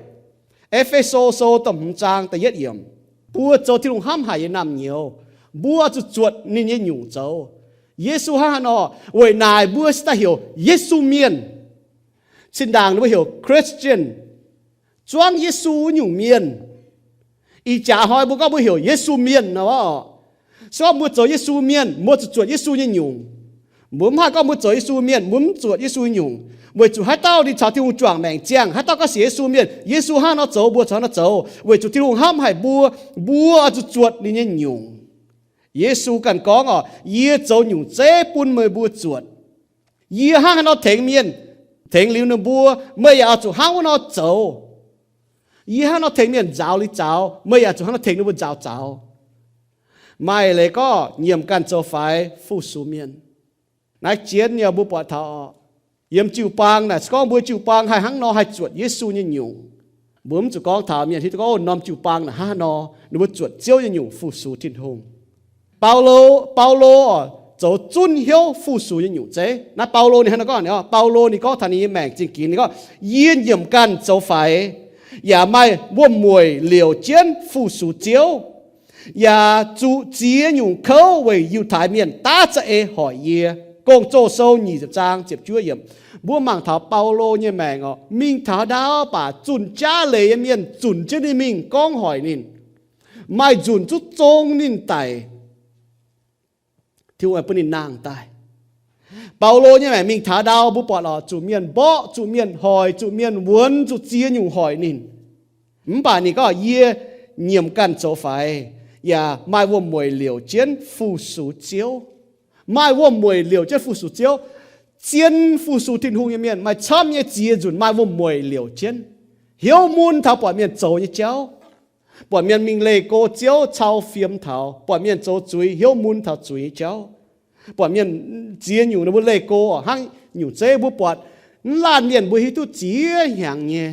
E^fe^so Sou da'hmz zaang da'yietv yiemc. Mbuo zoux Tin-Hungh hnamv haic nyei naamh nyouz, mbuo zuqc zuotc ninh nyei nyungc zoux. Yesu hnangv haaix nor, weic naaic mbuo se daaih heuc Yesu mienh. Zinh ndaangc ninh mbuo heuc Christian, zuangv Yesu nyungc mienh. Ih jaax hnoi mbuo gorngv mbuo heuc Yesu mienh nor orqc. Se gorngv mbuo zoux Yesu mienh, mbuo zuqc zuotc Yesu nyei nyungc. Mbuo mv haih gorngv mbuo zoux Yesu mienh, mbuo mv zuotc Yesu nyungc. Weic zuqc haaix dauh ninh caux Tin-Hungh juangc maengc ziangh, haaix dauh gorngv sienx Yesu mienh, Yesu hnangv nor zoux, mbuo caux nor zoux. Weic zuqc Tin-Hungh hnamv haic mbuo, mbuo zuqc zuotc ninh nyei nyungc. Yesu ganh gorngv orqc, yie zoux nyungc zeiv bun meih mbuo zuotc. Yie hnangv haaix nor tengx mienh, tengx liuz ninh mbuo, meih yaac oix zuqc hnangv wuov nor zoux. Yie hnangv nor tengx mienh nzaaux liuz zaux, meih yaac zuqc hnangv nor tengx ninh mbuo nzaaux zaux. Maaih leiz gorngv nyiemc ganh zoux faix fu-sux mienh. Naaiv jienv nyei mbuo buatc taux oc, yiem jiu-baang naaic, se gorngv mbuo jiu-baang haih hnangv nor haih zuotc Yesu nyei nyungc, mbuo mv zuqc gorngv taux mienh hiuv duqv gorngv, o, norm jiu-baang naaic hnangv haaix nor ninh mbuo zuotc Ziouv nyei nyungc fu-sux Tin-Hungh. Baulo, Baulo oc, zoux zunv hnyouv fu-sux nyei nyungc zeiv. Naaiv Baulo ninh hnangv nor gorngv, Baulo ninh gorngv taux ninh nyei maengc zingh ginx, ninh gorngv, yie nyiemc ganh zoux faix, yaac maaih wuom-mueic liouc jienv fu-sux Ziouv, yaac zuqc ziex nyungc kouv weic Yiutai Mienh daav za'eix hoic yie. Gong-Zoh Sou nyic ziepc zaang ziepc juov yiemc. Mbuo mangc taux Baulo nyei maengc oc, mingh taux ndau baac zunh jaav leiz nyei mienh zunc jienv ninh mingh gorngv hoic ninh, maaih nzunc zuqc zong ninh daic, Tin-Hungh bun ninh nangh daaih. Baulo nyei maengc mingh taux ndau mbuo buatc oc, zuqc mienh mborqv, zuqc mienh hoic, zuqc mienh wuonx, zuqc ziex nyungc hoic ninh. Mv baac ninh gorngv, yie nyiemc ganh zoux faix, yaac maaih wuom-mueic liouc jienv fu-sux Ziouv. Maaih wuom-mueic liouc jienv fu-sux Ziouv. Zien fu-sux Tin-Hungh nyei mienh maaih camv nyei ziex nzunc maaih wuom-mueic liouc jienv, hnyouv mun taux buatc mienh zoux nyei jauv, buatc mienh mingh leih go Ziouv cau fiem taux, buatc mienh zoux zuiz hnyouv mun taux zuiz nyei jauv, buatc mienh ziex nyungc ninh mbuo leih go hnangv nyungc zeiv mbuo buatc, mv laanh mienh mbuo hiuv duqv ziex hnyangx nyei.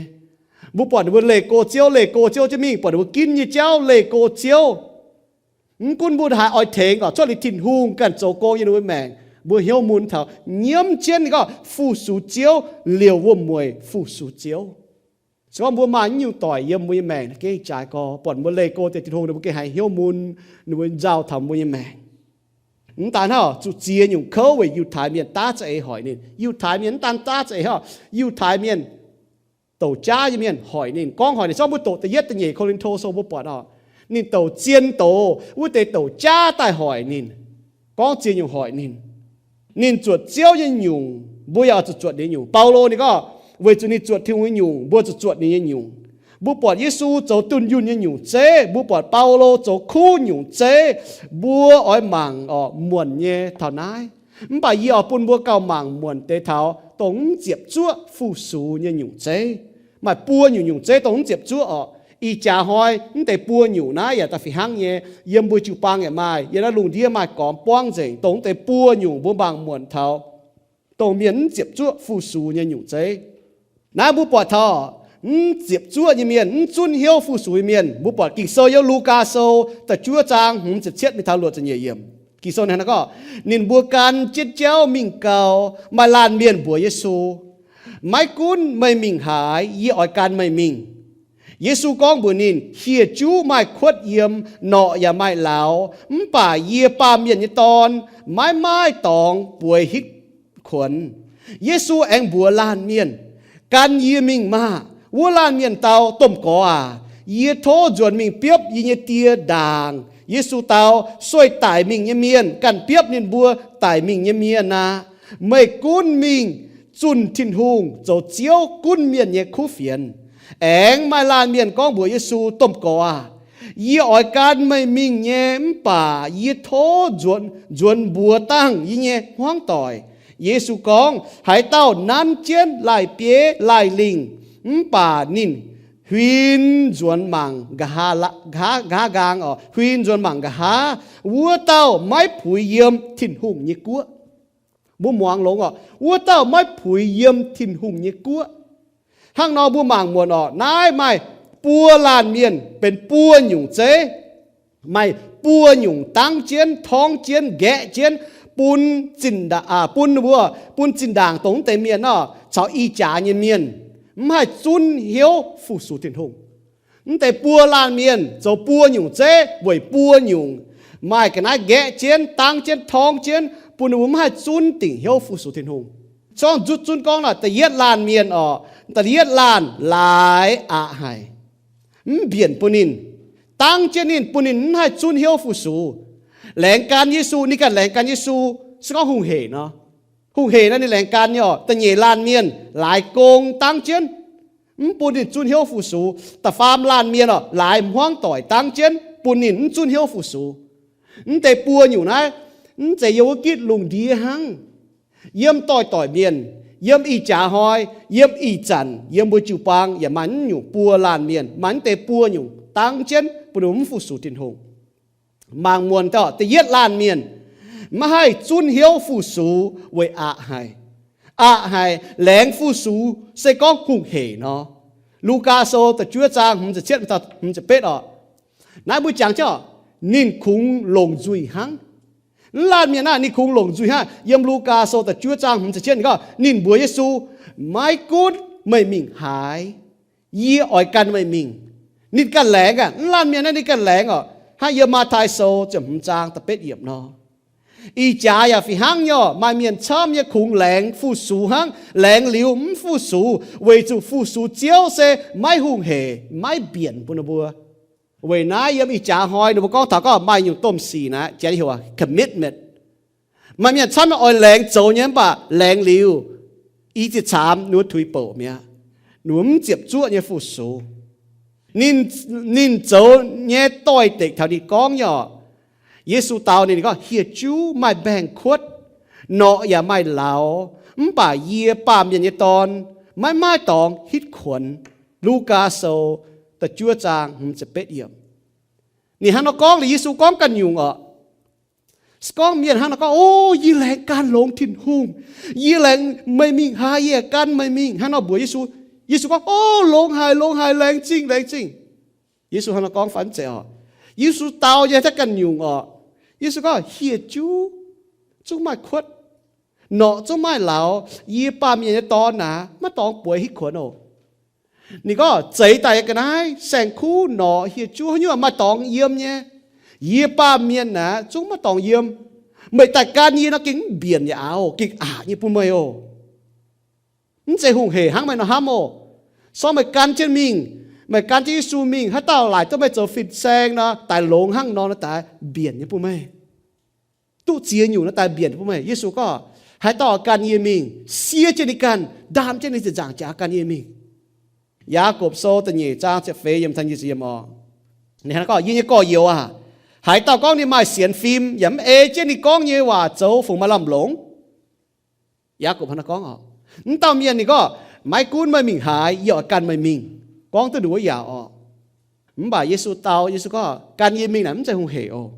Mbuo buatc ninh mbuo leih go Ziouv, leih go Ziouv jienv mingh, buatc ninh mbuo ginv nyei jauv leih go Ziouv. Mv gunv mbuo haaix oix tengx oc, cuotv liuz Tin-Hungh ganh zoux gong yiem ninh mbuo maengc, mbuo hnyouv mun taux nyiemv jienv ninh gorngv fu-sux Ziouv, liouc wuom-mueic fu-sux Ziouv. Se gorngv mbuo maaih nyungc doic yiem mbuo nyei maengc gengh jaaix gorx, buatc mbuo leih go deix Tin-Hungh ninh mbuo gengh haiz hnyouv mun, ninh mbuo nzauh taux mbuo nyei maengc. Mv daaih hnangv, zuqc ziex nyungc kouv weic Yiutai Mienh daav za'eix hoic ninh. Yiutai Mienh mv daan daav za'eix hnangv, Yiutai Mienh, douc jaav nyei mienh hoic ninh, gorngv hoic ninh. Se gorngv mbuo doqc da'yietv da'nyeic Ko^lin^to Sou mbuo buatc oc, ninh douc zien doz wuov deix douc jaav daaih hoic ninh, gorngv ziex nyungc hoic ninh. Ninh zuotc Ziouv nyei nyungc, mbuo yaac zuqc zuotc ninh nyungc. Baulo ninh gorngv, weic zuqc ninh zuotc Tin-Hungh nyei nyungc, mbuo zuqc zuotc ninh nyei nyungc. Mbuo buatc Yesu zoux dunh yunh nyei nyungc zeiv, mbuo buatc Baulo zoux kuv nyungc zeiv, mbuo oix mangc oc muonc nyei taux naaiv. Mv baac yie oix bun mbuo gauh mangc muonc deix taux dongh mv ziepc zuoqv fu-sux nyei nyungc zeiv. Maaih buo nyungc nyungc zeiv dongh mv ziepc zuoqv oc. Ih jaax hnoi mv deix buo nyungc naaiv yaac da'fih hnangv nyei, yiem mbuo jiu-baang yaac maaih, yiem naaiv lungh ndiev maaih gormx buangv nzengc. Dongh mv deix buo nyungc mbuo mangc muonc taux dongh mienh mv ziepc zuoqv fu-sux nyei nyungc zeiv. Naaiv mbuo buatc taux mv ziepc zuoqv nyei mienh, mv zunv hnyouv fu-sux nyei mienh, mbuo buatc Ging-Sou yiem Lugaa Sou da'juov zaang hmz ziepc cietv mingh taux luoqc ziepc nyeic yiemc. Ging-Sou hnangv naaiv gorngv, ninh mbuo gan jienv jauv mingh gau, maaih laanh mienh mbuox Yesu, maiv gunv meih mingh haaix, yie oix gan meih mingh. Yesu gorngv mbuox ninh, hieh juv maaih kuotv yiem, norqc yaac maaih lauz, mv baac yie, Baamh Mienh nyei Dorn, maiv maaih dorngx bueix hitv kuonx. Yesu aengx mbuox laanh mienh, gan yie mingh maah! Wuov laanh mienh dau, domh Gorx aac, yie tov nzuonx mingh biopv yie nyei Die ndaangc. Yesu dau, sueih daic mingh nyei mienh ganh biopv ninh mbuo daic mingh nyei mienh aqv. Meih gunv mingh zunh Tin-Hungh zoux Ziouv gunv mienh nyei kuv fienx. Aengx maaih laanh mienh gorngv mbuox Yesu, domh Gorx aac, yie oix gan meih mingh nyei, mv baac yie tov nzuonx mbuox dangh yie nyei hmuangv doic. Yesu gorngv, haaix dauh nanv jienv laih bieiv laih lingh, mv baac ninh huin nzuonx mangc nqa'haav, nqa'haav nqa'haav nqaang oc, huin nzuonx mangc nqa'haav, wuov dauh maiv puix yiem Tin-Hungh nyei guoqv. Mbuo muangx longx oc, wuov dauh maiv puix yiem Tin-Hungh nyei guoqv. Hnangv nor mbuo mangc muonc oc, naaiv maaih buo laanh mienh benx buo nyungc zeiv. Maaih buo nyungc dangv jienv, torngv jienv, nqaeqv jienv, bun zinh, bun mbuo, bun zinh ndaangc dongh mv deix mienh nor, caux ih jaax nyei mienh mv haih zunv hnyouv fu-sux Tin-Hungh. Mv deix buo laanh mienh zoux buo nyungc zeiv weic buo nyungc, maaih ga'naaiv nqaeqv jienv, dangv jienv, torngv jienv, bun ninh mbuo mv haih zunv dingc hnyouv fu-sux Tin-Hungh. Zorngv nzutv zunv gorngv naaic, da'yietv laanh mienh oc, da'yietv laanh laaix aqc haic, mv mbienc bun ninh, dangv jienv ninh, bun ninh mv haih zunv hnyouv fu-sux. Laengz gan Yesu, ninh ganh laengz gan Yesu, se gorngv hungh hec nor. Hungh hec nor ninh laengz gan nyei oc. Da'nyeic laanh mienh laaix gong dangv jienv, mv bun ninh zunv hnyouv fu-sux. Da'faam laanh mienh oc, laaix hmuangv doic dangv jienv, bun ninh mv zunv hnyouv fu-sux. Mv deix buo nyungc naaiv, mv zeiz yiem wuov gitv lungh ndiev hnangv. Yiem doix-doic mienh, yiem ih jaax hnoi, yiem ih zanc, yiem mbuo jiu-baang yaac maaih mv nyungc buo laanh mienh, maaih mv deix buo nyungc dangv jienv bun ninh mv fu-sux Tin-Hungh. Mangc muonc daaih, da'yietv laanh mienh maiv haih zunv hnyouv fu-sux weic aqc haic. Aqc haic, laengz fu-sux se gorngv hungh hec nor. Lugaa Sou da'juov zaang hmz ziepc cietv, hmz ziepc betv oc. Naaiv mbuo jangx jienv, ninh kungx longc nzuih hnangv. Mv laanh mienh naaiv ninh kungx longc nzuih hnangv. Yiem Lugaa Sou da'juov zaang hmz ziepc cietv ninh gorngv, ninh mbuox Yesu, maiv gunv meih mingh haaix, yie oix gan meih mingh. Ninh ganh laengz aqv. Mv laanh mienh naaiv ninh ganh laengz oc. Hnangv yiem Matv^tai Sou ziepc hmz zaang da'betv yiemc nor. Ih jaax yaac fih hnangv nyei oc. Maaih mienh camv nyei kungx laengz fu-sux hnangv, laengz liuz mv fu-sux, weic zuqc fu-sux Ziouv se maiv hungh hec, maiv mbienc bun ninh mbuo. Weic naaiv yiem ih jaax hnoi ninh mbuo gorngv taux gorngv maaih nyungc domh sic naaiv, janx heuc commitment. Maaih mienh camv nyei oix laengz zoux nyei mv baac laengz liuz, i ziex caamx ninh mbuo tuix bouc mi'aqv. Ninh mbuo mv ziepc zuoqv nyei fu-sux. Ninh, ninh zoux nyei doix-dekc taux ninh gorngv nyei oc. Yesu dau ninh gorngv, hieh juv maaih mbaengx-kuotv, norqc yaac maaih lauz, mv baac yie, Baamh Mienh nyei Dorn, maiv maaih dorngx hitv kuonx. Lugaa Sou da'juov zaang hmz ziepc betv yiemc. Ninh hnangv nor gorngv liuz, Yesu gorngv ganh nyungc oc. Se gorngv mienh hnangv nor gorngv, o, yie laengz gan longx Tin-Hungh, yie laengz meih mingh haaix yie gan meih mingh, hnangv nor mbuox Yesu. Yesu gorngv, o, longx haic, longx haic, laengz zingh, laengz zingh. Yesu hnangv nor gorngv fai mv zeiz oc? Yesu dau nyei daaih ganh nyungc oc. Yesu gorngv, hieh juv zungv maaih kuotv, norqc zungv maaih lauz, yie, Baamh Mienh nyei Dorn naaic, maiv dorngx bueix hitv kuonx oc. Ninh gorngv, zeix daaih ga'naaiv, saeng-kuv, norqc, hieh juv, haaix nyungc maaih dorngx yiem nyei, yie, Baamh Mienh naaic, zungv maiv dorngx yiem. Meih daaih gan yie nor gengh mv mbienc yaac aav, gengh aqc nyei bun meih oc. Mv zeiz hungh hec hnangv meih nor hnamv oc. Sorng meih gan jienv mingh, meih gan jienv Yesu mingh, haaix dauh laaic duqv meih zoux fin-saeng nor, daaih longx hnangv nor, daaih mbienc nyei bun meih. Duqv ziex nyungc nor daaih mbienc bun meih. Yesu gorngv, haaix dauh gan yie mingh, sie jienv ninh ganh, ndaam jienv ninh ziepc nzaangc jaax gan yie mingh. Yaagorpc Sou da'nyeic zaang ziepc feix yiemc taux nyic ziepc yiemc oc. Ninh hnangv gorngv, yie nyei gorx-youz aah, haaix dauh gorngv ninh maaih sienx fim yaac mv ei jienv ninh gorngv nyei waac zoux, fungc maaih lamh longc? Yaagorpc hnangv naaiv gorngv oc. Mv dauh mienh ninh gorngv, maiv gunv meih mingh haaix, yie oix gan meih mingh. Gorngv duqv nduov yaac oc. Mv baac Yesu dau, Yesu gorngv, gan yie mingh naaic mv zeiz hungh hec oc.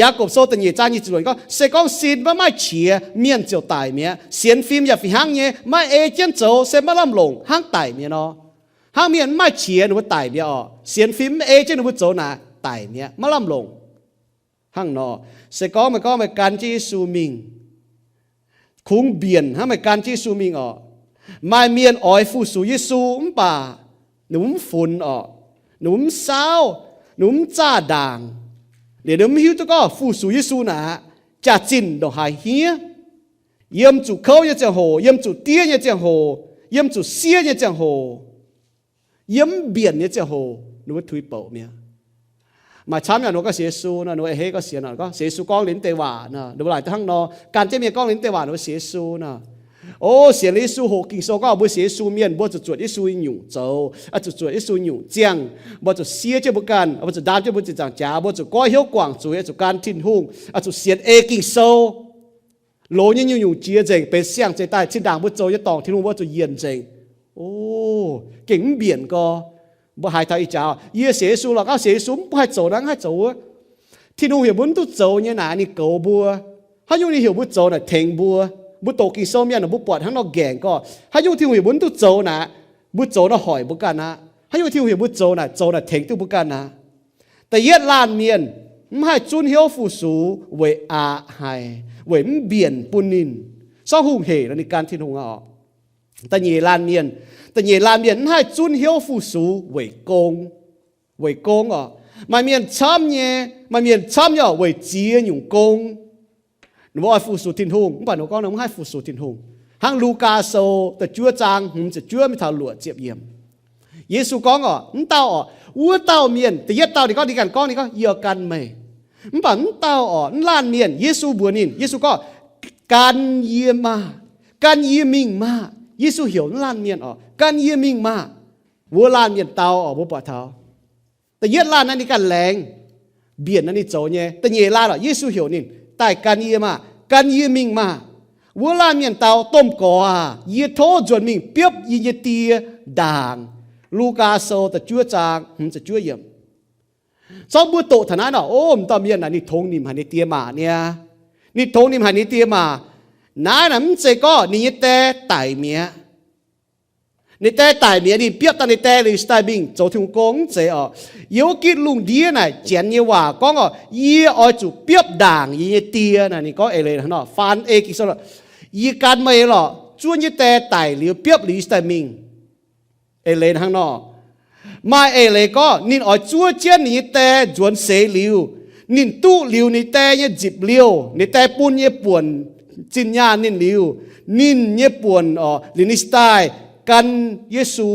Yaagorpc Sou da'nyeic zaang nyic ziepc luoqc gorngv, se gorngv sin maiv maaih qiex, mienh ziouc daic mi'aqv. Sienx fim yaac fih hnangv nyei, maiv ei jienv zoux se maiv lamh longc, hnangv daic mi'aqv nor. Hnangv mienh mv maaih qiex ninh mbuo daic mi'aqv oc. Sienx fim mv ei jienv ninh mbuo zoux naaic daic mi'aqv, maiv lamh longc. Hnangv nor, se gorngv meih gorngv meih gan jienv Yesu mingh, kungx mbienc hnangv meih gan jienv Yesu mingh oc. Maaih mienh oix fu-sux Yesu mv baac ninh mv funx oc, ninh mv saauv, ninh mv zaah ndaangc, liuz ninh mv hiuv duqv gorngv fu-sux Yesu naaic jaax-zinh ndongc haaix hniev. Yiem zuqc kouv nyei ziangh hoc, yiem zuqc diev nyei ziangh hoc, yiem zuqc siev nyei ziangh hoc, yiem mv mbienc nyei ziangh hoc, ninh mbuo tuix bouc mi'aqv. Maaih camv yaac ninh mbuo gorngv sienx Yesu nor, ninh mbuo a'hneiv gorngv sienx nor, gorngv sienx Yesu gorngv liuz deix waac nor, ninh mbuo laaic daaih hnangv nor, gan jienv mienh gorngv liuz deix waac ninh mbuo sienx Yesu nor. O, sienx liuz Yesu hoqc Ging-Sou gorngv mbuo sienx Yesu mienh mbuo zuqc zuotc Yesu nyei nyungc zoux, zuqc zuotc Yesu nyungc ziangh, mbuo zuqc siev jienv mbuo ganh, mbuo zuqc ndaam jienv mbuo ziex nzaangc jaax, mbuo zuqc goiv hnyouv guangc zuiz, zuqc gan Tin-Hungh, zuqc sienx ei Ging-Sou. Loz nyei nyungc-nyungc jiex nzengc, benx siang-zeix daaih, zinh ndaangc mbuo zoux nyei dorngc Tin-Hungh mbuo zuqc yienc nzengc. O, gengh mv mbienc gorx. Mbuo haiz taux ih jaax, yie sienx Yesu lorqc, gauh sienx Yesu mv haih zoux naaiv, mv haih zoux wuov. Tin-Hungh heuc mbuo mv duqv zoux nyei naaic ninh goux mbuo. Haaix nyungc ninh heuc mbuo zoux naaic tengx mbuo. Mbuo doqc Ging-Sou mienh naaic mbuo buatc hnangv nor nqaengc gorx. Haaix nyungc Tin-Hungh heuc mbuo mv duqv zoux naaic, mbuo zoux naaic hoic mbuo ganh aqv. Haaix nyungc Tin-Hungh heuc mbuo zoux naaic, zoux naaic tengx duqv mbuo ganh aqv. Da'yietv laanh mienh mv haih zunv hnyouv fu-sux weic aqc haic, weic mv mbienc bun ninh, sorng hungh hec nor ninh gan Tin-Hungh aqv oc. Da'nyeic laanh mienh, da'nyeic laanh mienh mv haih zunv hnyouv fu-sux weic gong, weic gong oc. Maaih mienh camv nyei, maaih mienh camv nyei oc weic ziex nyungc gong. Ninh mbuo oix fu-sux Tin-Hungh, mv baac ninh mbuo gorngv ninh mv haih fu-sux Tin-Hungh. Hnangv Lugaa Sou da'juov zaang hmz ziepc juov mingh taux luoqc ziepc yiemc. Yesu gorngv oc, mv dauh oc, wuov dauh mienh, da'yietv dauh ninh gorngv, ninh ganh gorngv, ninh gorngv, yie oix gan meih. Mv baac mv dauh oc, mv laanh mienh, Yesu mbuox ninh, Yesu gorngv, gan yie maah, gan yie mingh maah. Yesu heuc mv laanh mienh oc, gan yie mingh maah. Wuov laanh mienh dau oc, mbuo buatc taux da'yietv laanh naaiv ninh ganh laengz, mbienc naaiv ninh zoux nyei. Da'nyeic laanh oc, Yesu heuc ninh, daaih gan yie maah, gan yie mingh maah. Wuov laanh mienh dau, domh gorx aac, yie tov nzuonx mingh biopv yie nyei die ndaangc. Lugaa Sou da'juov zaang hmz ziepc juov yiemc. Zorqv mbuo doqc taux naaiv nor, o, m'dauh mienh naaic ninh tongx nimc haic ninh die maac niaa. Ninh tongx nimc haic ninh die maac. Naaiv naaic mv zeiz gorngv ninh nyei die daic mi'aqv. Ninh die daic mi'aqv, ninh biopv dangh ninh die liuz se daaih mingh zoux Tin-Hungh gong, mv zeiz orqc. Yiem wuov gitv lungh ndiev naaic Janx nyei waac gorngv orqc, yie oix zuqc biopv ndaangc yie nyei die naaic. Ninh gorngv eix leiz hnangv nor, faan ei Ging-Sou lorqc, yie gan meih lorqc, zuov nyei die daic liuz biopv liuz yie se daaih mingh. Eix leiz hnangv nor. Maaih eix leiz gorngv ninh oix zuov jienv ninh nyei die nzuonx seix liuz, ninh duqv liuz ninh die nyei nzipc liouh, ninh die bun nyei buonc zinh nyaanh ninh liuz, ninh nyei buonc orqc, liuz ninh se daaih gan Yesu.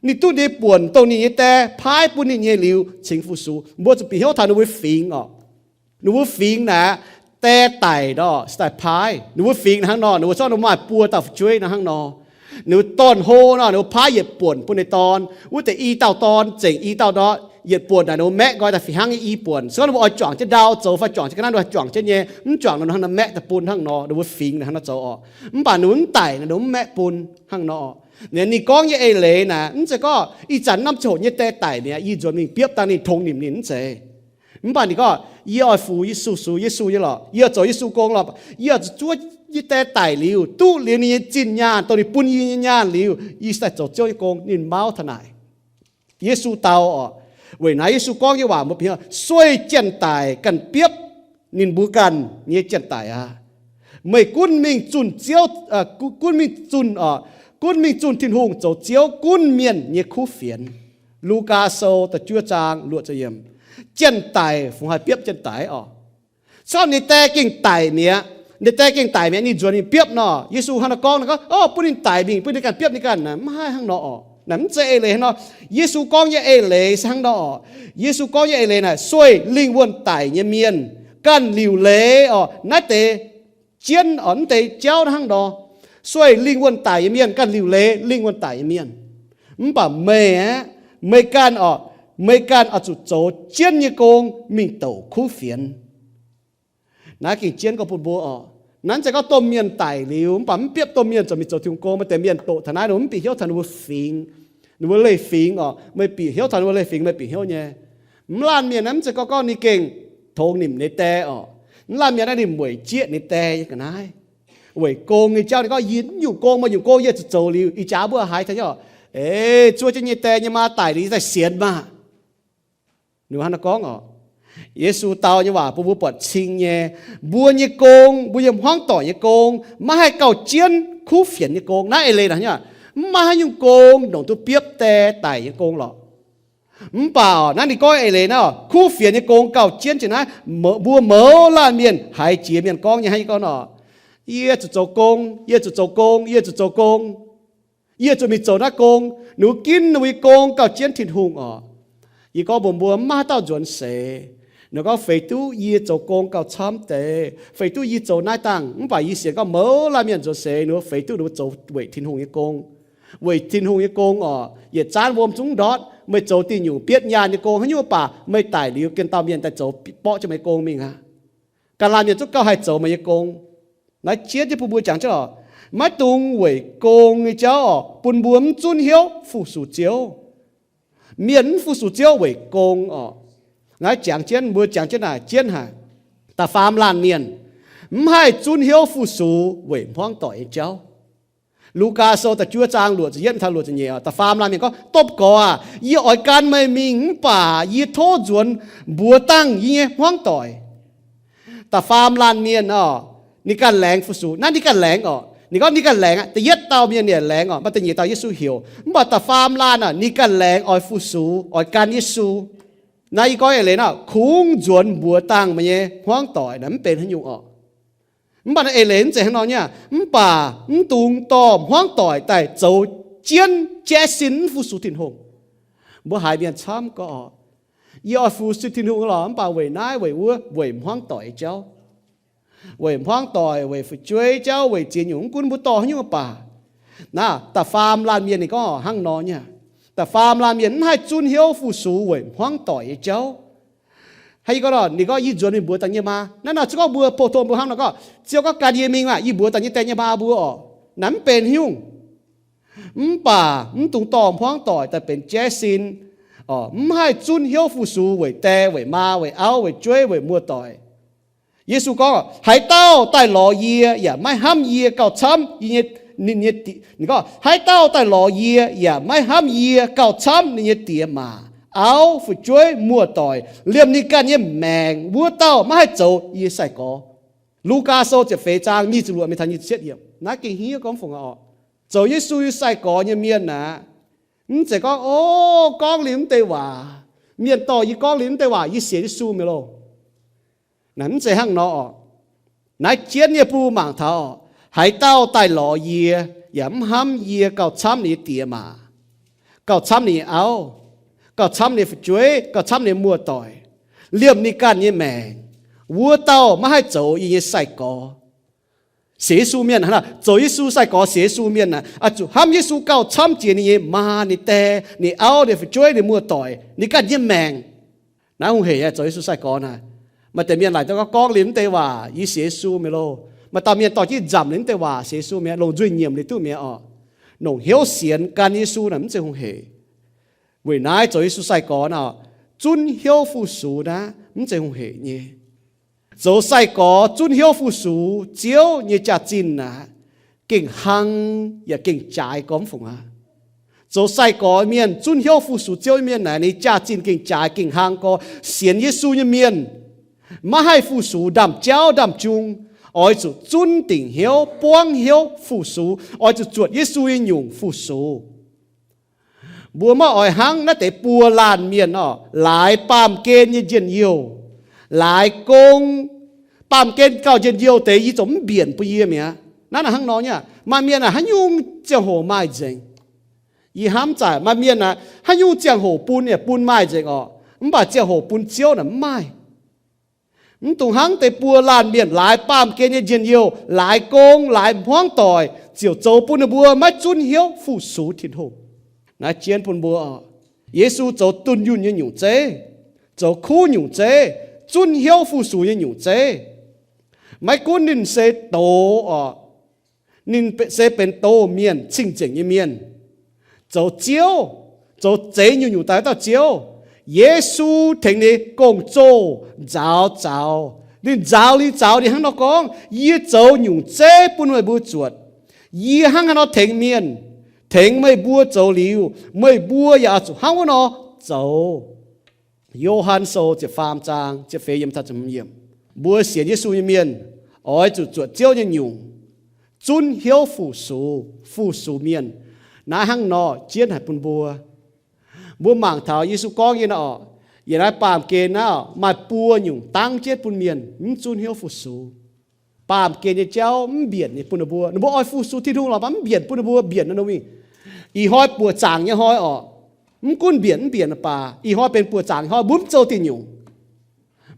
Ninh duqv ninh nyei buonc dongh ninh nyei die paaiv bun ninh nyei liuz cingx fu-sux. Mbuo zuqc bieqc hnyouv taux ninh mbuo fingx orqc. Ninh mbuo fingx naaic, die daic nor se daaih paaiv. Ninh mbuo fingx hnangv nor, ninh mbuo zorqv ninh mbuo maaih buo dauh fu'jueiv nor hnangv nor. Ninh mbuo dorn-hlo nor, ninh mbuo paaiv yietc buonc bun ninh dorn. Wuov deix i dauh dorn zengc i dauh nor, yietc buonc naaic ninh mbuo maeqv nqoi daaih fih hnangv nyei i buonc. Se gorngv ninh mbuo oix juangc jienv ndau zoux fai juangc jienv ga'naaiv, ninh mbuo juangc jienv nyei, mv juangc nor hnangv nor maeqv daaih bun hnangv nor. Ninh mbuo fingx hnangv nor zoux orqc. Mv baac ninh mbuo mv daic nor, ninh mbuo mv maeqv bun hnangv nor. Ninh gorngv nyei eix leiz naaic, mv zeiz gorngv ih zanc norm ziangh hoc nyei die daic mi'aqv, yie nzuonx mingh biopv dangh ninh tongx nimc ninh, mv zeiz. Mv baac ninh gorngv, yie oix fu-sux, Yesu, Yesu nyei lorqc, yie oix zoux Yesu gong lorqc, yie oix zuqc zuov yie die daic liuz, duqv liuz ninh nyei zinh nyaanh, dongh ninh bun yie nyei nyaanh liuz, yie se daaih zoux Ziouv nyei gong. Ninh mauv taux naaic. Yesu dau orqc. Weic naaiv Yesu gorngv nyei waac mbuo bieqc, sueih janx-daic ganh biopv ninh mbuo ganh nyei janx-daic aqv. Meih gunv mingh zunh Ziouv, gunv mingh zunh orqc, gunv mingh zunh Tin-Hungh zoux Ziouv gunv mienh nyei kuv fienx. Lugaa Sou da'juov zaang luoqc ziepc yiemc. Janx-daic fungx haih biopv janx-daic orqc? Se gorngv ninh die gengh daic mi'aqv, ninh die gengh daic mi'aqv, ninh nzuonx mingh biopv nor, Yesu hnangv nor gorngv, gorngv, o, bun ninh daic mingh, bun ninh ganh biopv ninh ganh, mv haih hnangv nor orqc. Naaiv mv zeiz eix leiz hnangv nor. Yesu gorngv nyei eix leiz se hnangv nor orqc. Yesu gorngv nyei eix leiz naaic, sueih lingh wuonh daic nyei mienh ganh liuc leiz orqc, naaiv deix jienv orqc, mv deix jauv hnangv nor. Sueih lingh wuonh daic nyei mienh ganh liuc leiz lingh wuonh daic nyei mienh. Mv baac meih aeqv, meih ganh orqc, meih ganh oix zuqc zoux jienv nyei gong mingh douc kuv fienx. Naaiv gengh jienv gorngv bun mbuo orqc. Naaiv mv zeiz gorngv domh mienh daic liuz mv baac mv biopv domh mienh ziouc mingh zoux Tin-Hungh gong. Maaih deix mienh doqc taux naaiv, ninh mbuo mv bieqc hnyouv taux ninh mbuo fingx, ninh mbuo leiz-fingx orqc. Meih bieqc hnyouv taux ninh mbuo leiz-fingx, meih bieqc hnyouv nyei. Mv laanh mienh naaiv mv zeiz gorngv, gorngv ninh gengh tongx nimc ninh die orqc. Mv laanh mienh naaiv ninh mueic jieqv ninh die nyei ga'naaiv. Weic gong nyei jauv ninh gorngv, yie mv nyungc gong, meih nyungc gong yie zuqc zoux liuz, ih jaax mbuo haiz taux nyei orqc, eix, zuov jienv nyei die nyei maa daic liuz, yie daaih sienx maah! Ninh hnangv naaiv gorngv orqc. Yesu dau nyei waac bun mbuo buatc cing nyei. Mbuo nyei gong, mbuo nyei hmuangv doic nyei gong, maiv haih gauh jienv kuv fienx nyei gong. Naaiv eix leiz naaic, mv maaih haaix nyungc gong longc duqv biopv die daic nyei gong lorqc. Mv baac naaiv ninh gorngv eix leiz naaiv, kuv fienx nyei gong gauh jienv jiex naaiv. Mbuo mouz laanh mienh haiz jiex mienh gorngv nyei hnangv yie gorngv nor, yie zuqc zoux gong, yie zuqc zoux gong, yie zuqc zoux gong. Yie zuqc mingh zoux naaiv gong. Ninh mbuo ginv ninh mbuo nyei gong gauh jienv Tin-Hungh orqc. Yie gorngv mbuox mbuo, mv maaih haaix dauh nzuonx seix, ninh gorngv, feix duqv yie zoux gong gauh camv deix, feix duqv yie zoux naaiv dangh. Mv baac yie sienx gorngv mouz laanh mienh nzuonx seix ninh mbuo feix duqv ninh mbuo zoux weic Tin-Hungh nyei gong. Weic Tin-Hungh nyei gong orqc, yietc zaanv wuom zungv ndortv. Meih zoux diuh nyungc bietv nyaanh nyei gong haaix nyungc, mv baac meih daic liuz, gengh dauh mienh daaih zoux borqv jienv meih nyei gong mingh aqv. Ganh laanh mienh zungv gauh haih zoux meih nyei gong. Naaiv jiex jienv bun mbuo jangx jienv orqc, maiv dungx weic gong nyei jauv orqc bun mbuo mv zunv hnyouv fu-sux Ziouv. Mienh mv fu-sux Ziouv weic gong orqc. Naaiv jangx jienv, mbuo jangx jienv naaic jienv haic. Da'faam laanh mienh mv haih zunv hnyouv fu-sux weic hmuangv doic nyei jauv. Lugaa Sou da'juov zaang luoqc ziepc yietv taux luoqc ziepc nyeic orqc. Da'faam laanh mienh gorngv, Dopv-gorx aac, yie oix gan meih mingh, mv baac yie tov nzuonx mbuox dangh yie nyei hmuangv doic. Da'faam laanh mienh orqc, ninh ganh laengz fu-sux. Naaiv ninh ganh laengz orqc. Ninh gorngv ninh ganh laengz aqv. Da'yietv dauh mienh ninh laengz orqc, maaih da'nyeic dauh Yesu heuc. Mv baac da'faam laanh aac, ninh ganh laengz oix fu-sux, oix gan Yesu. Naaiv yie gorngv eix leiz naaiv, kungx nzuonx mbuox dangh meih nyei hmuangv doic naaic mv benx haaix nyungc orqc. Mv baac naaiv eix leiz mv zeiz hnangv nor nyei aqv. Mv baac mv dungx dorh hmuangv doic daaih zoux jienv jaiv sin mv fu-sux Tin-Hungh. Mbuo haiz mienh camv gorngv orqc, yie oix fu-sux Tin-Hungh lorqc, mv baac weic naaiv weic wuov, weic hmuangv doic nyei jauv. Weic hmuangv doic, weic fu'jueiv jauv, weic ziex nyungc, mv gunv mbuo dorh haaix nyungc mv baac. Naaiv da'faam laanh mienh ninh gorngv hnangv nor nyei aqv. Da'faam laanh mienh mv haih zunv hnyouv fu-sux weic hmuangv doic nyei jauv. Hnangv yie gorngv nor, ninh gorngv, yie nzuonx mingh mbuox dangh yie nyei maa. Naaiv nor se gorngv mbuo pou-tong mbuo hnangv nor gorngv, Ziouv gorngv gan yie mingh maah, yie mbuox dangh yie nyei die nyei maa mbuo orqc. Naaiv mv benx haaix nyungc. Mv baac mv dungx dorh hmuangv doic daaih benx jaiv sin, mv haih zunv hnyouv fu-sux weic die, weic maa, weic auv, weic jueiv, weic muoz-doic. Yesu gorngv, haaix dauh daaih lorz yie yaac maiv hnamv yie gauh camv yie nyei, ninh nyei, ninh gorngv, haaix dauh daaih lorz yie yaac maiv hnamv yie gauh camv ninh nyei diex maac, auv, fu'jueiv, muoz-doic, liemh ninh ganh nyei maengc, wuov dauh maiv haih zoux yie nyei sai-gorx. Lugaa Sou ziepc feix zaang nyic ziepc luoqc mingh taux nyic ziepc cietv yiemc. Naaiv gengh hniev gorngv fungc oc. Zoux Yesu nyei sai-gorx nyei mienh aeqv, mv zeiz gorngv, o, gorngv liuz mv deix waac, mienh dorh yie gorngv liuz mv deix waac yie sienx Yesu mi'aqv loh. Naaiv mv zeiz hnangv nor oc. Naaiv jienv yie bun mangc taux, haaix dauh daaih lorz yie yaac mv hnamv yie gauh camv ninh nyei diex maac, gauh camv ninh nyei auv, gauh camv ninh nyei fu'jueiv, gauh camv ninh nyei muoz-doic, liemh ninh ganh nyei maengc, wuov dauh maiv haih zoux yie nyei sai-gorx. Sienx Yesu mienh, zoux Yesu sai-gorx sienx Yesu mienh aeqv, zuqc hnamv Yesu gauh camv jiex ninh nyei maa, ninh die, ninh auv, ninh fu'jueiv, ninh muoz-doic, ninh ganh nyei maengc. Naaiv hungh heic aqv. Zoux Yesu sai-gorx naaic, maaih deix mienh laaic dau gorngv liuz mv deix waac yie sienx Yesu mi'aqv loh. Maaih dauh mienh dorh jienv nzamc liuz mv deix waac sienx Yesu mi'aqv, longc nzuih nyiemc liuz duqv mi'aqv oc. Longc hnyouv sienx gan Yesu naaic mv zeiz hungh heic. Weic naaiv zoux Yesu sai-gorx naaic, zunv hnyouv fu-sux naaiv mv zeiz hungh heic nyei. Zoux sai-gorx zunv hnyouv fu-sux Ziouv nyei jaax-zinh naaic, gengh hlang yaac gengh jaaix gormx fungc aqv. Zoux sai-gorx mienh zunv hnyouv fu-sux Ziouv mienh naaic, ninh jaax-zinh gengh jaaix gengh hlang gorx. Sienx Yesu nyei mienh maiv haih fu-sux ndaamv-jauv ndaamv-jung, oix zuqc zunv dingc hnyouv, buangv hnyouv fu-sux, oix zuqc zuotc Yesu nyei nyungc fu-sux. Mbuo maiv oix hnangv naaiv deix buo laanh mienh oc, laaix baamh gen nyei njien-youh, laaix gong. Baamh gen gauh njien-youh deix yie ziouc mv mbienc bun yie mi'aqv. Naaiv naaic hnangv nor nyei. Maaih mienh aeqv, haaix nyungc ziangh hoc maaih nzengc. Yie hnamv zaaic maaih mienh aeqv, haaix nyungc ziangh hoc bun yaac bun maaih nzengc oc, mv baac ziangh hoc bun Ziouv naaic mv maaih. Mv dungx hnangv deix buo laanh mienh, laaix baamh gen nyei njien-youh, laaix gong, laaix hmuangv doic, ziouc zoux bun ninh mbuo maiv zunv hnyouv fu-sux Tin-Hungh. Naaiv jienv bun mbuo oc, Yesu zoux dunh yunh nyei nyungc zeiv, zoux kuv nyungc zeiv, zunv hnyouv fu-sux nyei nyungc zeiv. Maiv gunv ninh se doz oc, ninh se benx doz mienh, cing-nzengc nyei mienh, zoux Ziouv, zoux zeix nyungc-nyungc daaih dauh Ziouv. Yesu tengx ninh gong-zoh nzaaux zaux. Ninh nzaaux liuz zaux ninh hnangv nor gorngv, yie zoux nyungc zeiv bun meih mbuo zuotc. Yie hnangv haaix nor tengx mienh, tengx meih mbuo zoux liuz, meih mbuo yaac oix zuqc hnangv wuov nor zoux. Yo^han Sou ziepc faam zaang ziepc feix yiemc taux ziepc hmz yiemc. Mbuo sienx Yesu nyei mienh oix zuqc zuotc Ziouv nyei nyungc, zunv hnyouv fu-sux, fu-sux mienh. Naaiv hnangv nor jienv haic bun mbuo. Mbuo mangc taux Yesu gorngv nyei naaiv oc, yiem naaiv baamh gen naaiv oc, maaih buo nyungc dangv jienv bun mienh mv zunv hnyouv fu-sux. Baamh gen nyei jauv mv mbienc nyei bun ninh mbuo. Ninh mbuo oix fu-sux Tin-Hungh lorqc, mv mbienc bun ninh mbuo, mbienc ninh mbuo mingh. Ih hnoi buoqc zaangc nyei hnoi oc, mv gunv mbienc mv mbienc baac, ih hnoi benx buoqc zaangc nyei hnoi, mbuo mv zoux diuh nyungc.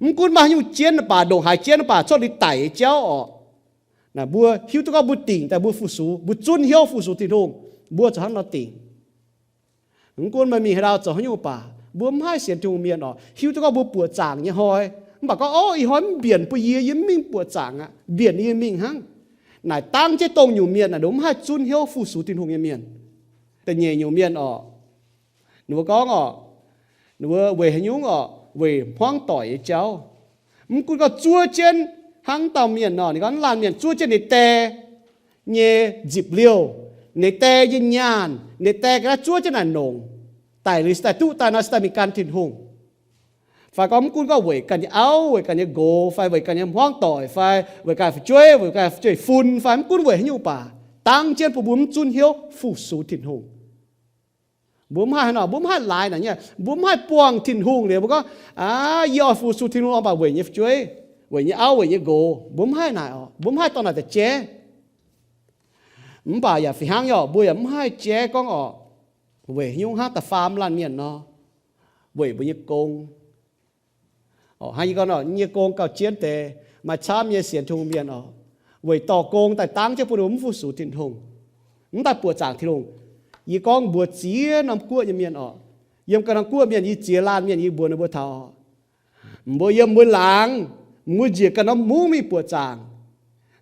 Mv gunv maaih haaix nyungc jienv baac, ndongc haaix jienv baac, cuotv liuz daic nyei jauv oc, naaic mbuo hiuv duqv gorngv mbuo dingc daaih mbuo fu-sux, mbuo zunv hnyouv fu-sux Tin-Hungh, mbuo ziouc hnangv nor dingc. Mv gunv meih mingh haaix ndau zoux haaix nyungc baac, mbuo mv haih sienx Tin-Hungh mienh oc, hiuv duqv gorngv mbuo buoqc zaangc nyei hnoi, mv baac gorngv, o, ih hnoi mv mbienc bun yie, yie mv mingh buoqc zaangc aqv, mbienc yie mingh hnangv. Naaic dangv jienv dongh nyungc mienh naaic, ninh mbuo mv haih zunv hnyouv fu-sux Tin-Hungh nyei mienh. Da'nyeic nyungc mienh oc, ninh mbuo gorngv oc, ninh mbuo weic haaix nyungc oc? Weic hmuangv doic nyei jauv. Mv gunv gorngv zuov jienv hnangv dauh mienh nor, ninh gorngv laanh mienh zuov jienv ninh die nyei nzipc liouh, ninh die nyei nyaanh, ninh die ga'naaiv zuov jienv naaic nongc, daic liuz se daaih duqv daaih nor se daaih mingh gan Tin-Hungh. Fai gorngv mv gunv gorngv weic ganh nyei auv, weic ganh nyei nqox, fai weic ganh nyei hmuangv doic, fai weic ganh fu'jueiv, weic ganh fu'jueiv-fun, fai mv gunv weic haaix nyungc baac, dangv jienv bun mbuo mv zunv hnyouv fu-sux Tin-Hungh. Mbuo mv haih haaix nor, mbuo mv haih laaix naaic nyei, mbuo mv haih buangh Tin-Hungh liuz mbuo gorngv, aa, yie oix fu-sux Tin-Hungh orn baac weic nyei fu'jueiv, weic nyei auv, weic nyei nqox, mbuo mv haih naaic oc, mbuo mv haih dorh naaic daaih jaiv. Mv baac yaac fih hnangv nyei oc, mbuo yaac mv haih jaiv gorngv oc, weic haaix nyungc hnangv da'faam laanh mienh nor, weic mbuo nyei gong. Hnangv yie gorngv nor, nyei gong gauh jienv deix, maaih camv nyei sienx Tin-Hungh mienh oc, weic dorh gong daaih dangv jienv bun ninh mbuo mv fu-sux Tin-Hungh, mv daaih buoqc zaangc Tin-Hungh. Yie gorngv mbuox ziex norm guoqv nyei mienh oc, yiem ganh norm guoqv mienh, yie ziex laanh mienh yie mbuox ninh mbuo taux oc, mbuo yiem mbuo laangz, mbuo njiec ganh norm mungv mingh buoqc zaangc.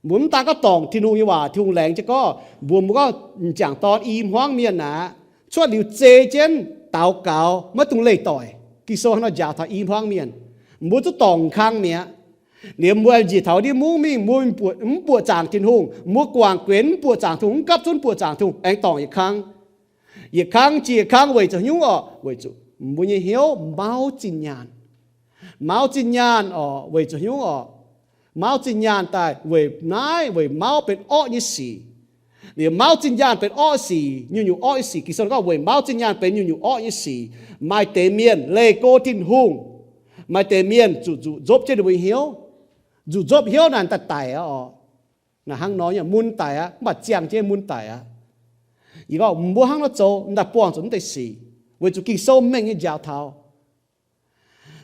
Mbuo mv daan gorngv dorngc Tin-Hungh nyei waac, Tin-Hungh laengz jienv gorngv mbuox mbuo gorngv m'jangc dorn i hmuangv mienh aqv, cuotv liuz zei jienv, daux gaux maiv dungx leih doic. Ging-Sou hnangv nor njaaux taux i hmuangv mienh. Mbuo zuqc dorngc kang mi'aqv. Liemh mbuo njiec taux ndiev mungv mingh, mbuo mv buoqc zaangc Tin-Hungh, mbuo guangc guenx mv buoqc zaangc Tin-Hungh, mv gapv zunv buoqc zaangc Tin-Hungh, aengx dorngc yietc kang. Yietc kangv jiex yietc kangv weic zuqc haaix nyungc orqc? Weic zuqc mbuo nyei hnyouv mauv zinh nyaanh. Mauv zinh nyaanh orqc, weic zuqc haaix nyungc orqc? Mauv zinh nyaanh daaih weic naaiv, weic mauv benx orqv nyei sic. Liuz mauv zinh nyaanh benx orqv sic, nyungc-nyungc orqv nyei sic. Ging-Sou gorngv weic mauv zinh nyaanh benx nyungc-nyungc orqv nyei sic. Maaih deix mienh leih go Tin-Hungh, maaih deix mienh zuqc nzuqc nzopv jienv ninh mbuo hnyouv. Nzuqc nzopv hnyouv naaic daaih daic aqv orqc. Naaic hnangv nor nyei mun daic aqv, mv baac ziangh jienv mun daic aqv. Yie gorngv mbuo hnangv nor zoux, m'daaih buangh zuqc mv deix sic, weic zuqc Ging-Sou mengh nyei njaaux taux.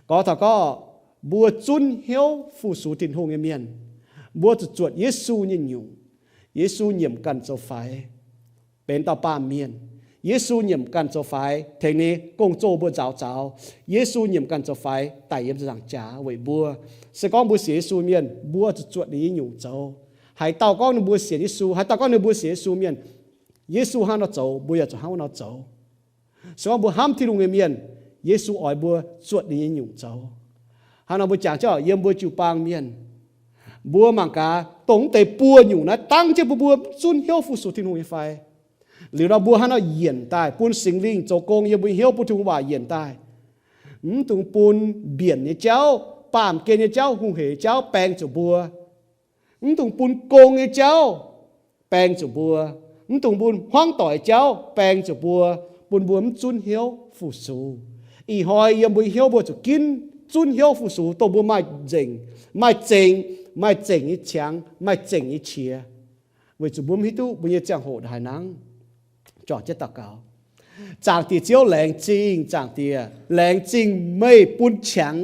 Gorngv taux gorngv mbuo zunv hnyouv fu-sux Tin-Hungh nyei mienh, mbuo zuqc zuotc Yesu nyei nyungc. Yesu nyiemc ganh zoux faix benx dauh baamh mienh. Yesu nyiemc ganh zoux faix tengx ninh gong-zoh mbuo nzaaux zaux. Yesu nyiemc ganh zoux faix daic yiem ziepc nzaangc jaax weic mbuo. Se gorngv mbuo sienx Yesu mienh, mbuo zuqc zuotc ninh nyei nyungc zoux. Haaix dauh gorngv ninh mbuo sienx Yesu, haaix dauh gorngv ninh mbuo sienx Yesu mienh, Yesu hnangv nor zoux, mbuo yaac zuqc hnangv nor zoux. Se gorngv mbuo hnamv Tin-Hungh nyei mienh, Yesu oix mbuo zuotc ninh nyei nyungc zoux. Hnangv nor mbuo jangx jienv yiem mbuo jiu-baang mienh, mbuo mangc gaax, dongh mv deix buo nyungc naaiv dangv jienv bun mbuo mv zunv hnyouv fu-sux Tin-Hungh nyei fai? Liuz nor mbuo hnangv nor yienc daaih bun Singx Lingh zoux gong yiem mbuo hnyouv, bun Tin-Hungh waac yienc daaih. Mv dungx bun mbienc nyei jauv, baamh gen nyei jauv, hungh hec nyei jauv baeng zuqc mbuo. Mv dungx bun gong nyei jauv baeng zuqc mbuo. Mv dungx bun hmuangv doic nyei jauv baeng zuqc mbuo, bun mbuo mv zunv hnyouv fu-sux. Ih hnoi yiem mbuo hnyouv mbuo zuqc ginv zunv hnyouv fu-sux, dongh mbuo maaih nzengc, maaih zengc, maaih zengc nyei qangx, maaih zengc nyei qiex, weic zuqc mbuo mv hiuv duqv mbuo nyei ziangh hoc haaix nangv. Juangc jienv daux gaux. Zaangc Diex Ziouv, laengz zingh. Zaangc Diex, laengz zingh meih bun qangx,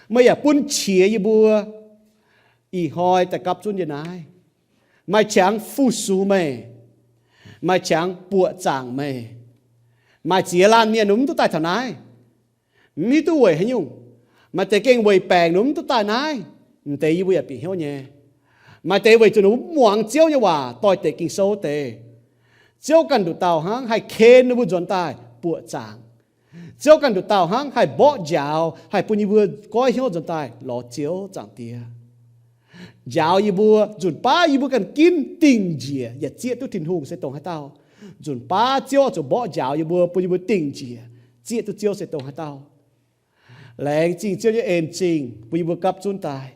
meih yaac bun qiex yie mbuo ih hnoi daaih gapv zunv yie naaiv. Maaih qangx fu-sux meih, maaih qangx buoqc zaangc meih. Maaih ziex laanh mienh mv duqv daaih taux naaiv, mv hiuv duqv weic haaix nyungc. Maaih deix gengh weic baengc mv duqv daaih naaiv, m'deix yie mbuo yaac bieqc hnyouv nyei. Maaih deix weic zuqc ninh mbuo mv muangx Ziouv nyei waac, doix-dekc Ging-Sou deix. Ziouv ganh nduqc dauh hnangv haih ken ninh mbuo nzuonx daaih buoqc zaangc. Ziouv ganh nduqc dauh hnangv haih mborqv njaaux, haih bun yie mbuo goiv hnyouv nzuonx daaih lorz Ziouv. Zaangc Diex, njaaux yie mbuo nzunc baav yie mbuo ganh ginv dingh njiec yaac zieqv duqv Tin-Hungh se dongh haaix dauh. Nzunc baav Ziouv oix zuqc mborqv njaaux yie mbuo, bun yie mbuo dingh njiec zieqv duqv Ziouv se dongh haaix dauh. Laengz zingh Ziouv nyei en zingh bun yie mbuo gapv zunv daaih.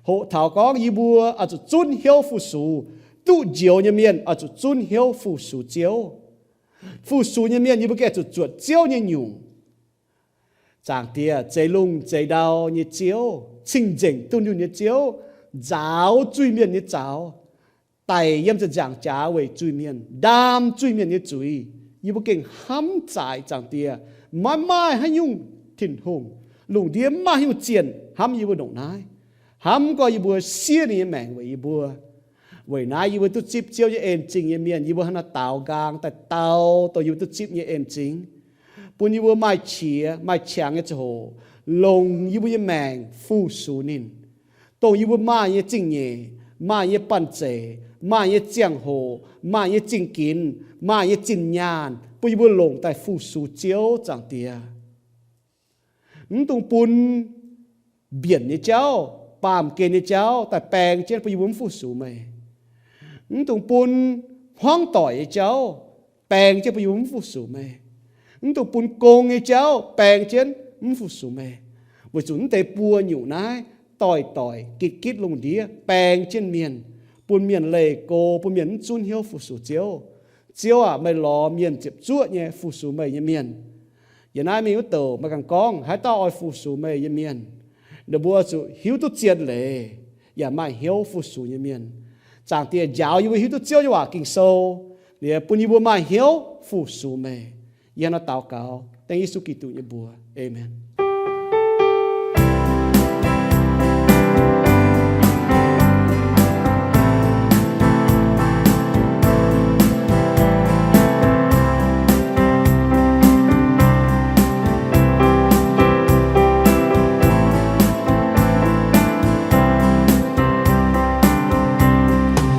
Hoqc taux gorngv yie mbuo oix zuqc zunv hnyouv fu-sux. Duqv njoux nyei mienh oix zuqc zunv hnyouv fu-sux Ziouv. Fu-sux nyei mienh yie mbuo gengh zuqc zuotc Ziouv nyei nyungc. Zaangc Diex, zeix lungh zeix ndau nyei Ziouv, cing-nzengc dunh yunh nyei Ziouv, nzaaux zuiz-mienh nyei zaux, daic yiem ziepc nzaangc jaax weic zuiz-mienh, ndaam zuiz-mienh nyei zuiz. Yie mbuo gengh hnamv zaaix, Zaangc Diex, maiv maaih haaix nyungc Tin-Hungh, lungh ndiev maiv maaih haaix nyungc zienh hnamv yie mbuo ndongc naaiv. Hnamv gorx yie mbuo siev ninh nyei maengc weic yie mbuo. Weic naaiv yie mbuo duqv zipv Ziouv nyei en-zingh nyei mienh, yie mbuo hnangv naaiv daaux nqaang daaih dau dongh yie mbuo duqv zipv nyei en-zingh, bun yie mbuo maaih qiex maaih qangx nyei ziangh hoc longc yie mbuo nyei maengc fu-sux ninh. Dongh yie mbuo maaih nyei zingh nyeic, maaih nyei banh zeic, maaih nyei ziangh hoc, maaih nyei zingh ginx, maaih nyei zinh nyaanh, bun yie mbuo longc daaih fu-sux Ziouv, Zaangc Diex. Mv dungx bun mbienc nyei jauv, baamh gen nyei jauv daaih baeng jienv bun yie mbuo mv fu-sux meih. Mv dungx bun hmuangv doic nyei jauv baeng jienv bun yie mbuo mv fu-sux meih. Mv dungx bun gong nyei jauv baeng jienv mv fu-sux meih. Weic zuqc mv deix buo nyungc naaiv doic-doic gitv-gitv lungh ndiev baeng jienv mienh, bun mienh leih go, bun mienh mv zunv hnyouv fu-sux Ziouv. Ziouv aac, meih lorz mienh ziepc zuoqv nyei fu-sux meih nyei mienh. Yiem naaiv mingh wuov douc meih ganh gorngv, haaix dauh oix fu-sux meih nyei mienh, ninh mbuo zuqc hiuv duqv zien leiz yaac maaih hnyouv fu-sux nyei mienh. Zaangc Diex, njaaux yie mbuo hiuv duqv Ziouv nyei waac Ging-Sou, liuz bun yie mbuo maaih hnyouv fu-sux meih. Yie hnangv naaiv daux gaux dengv Yesu Giduc nyei mbuox. Aamen.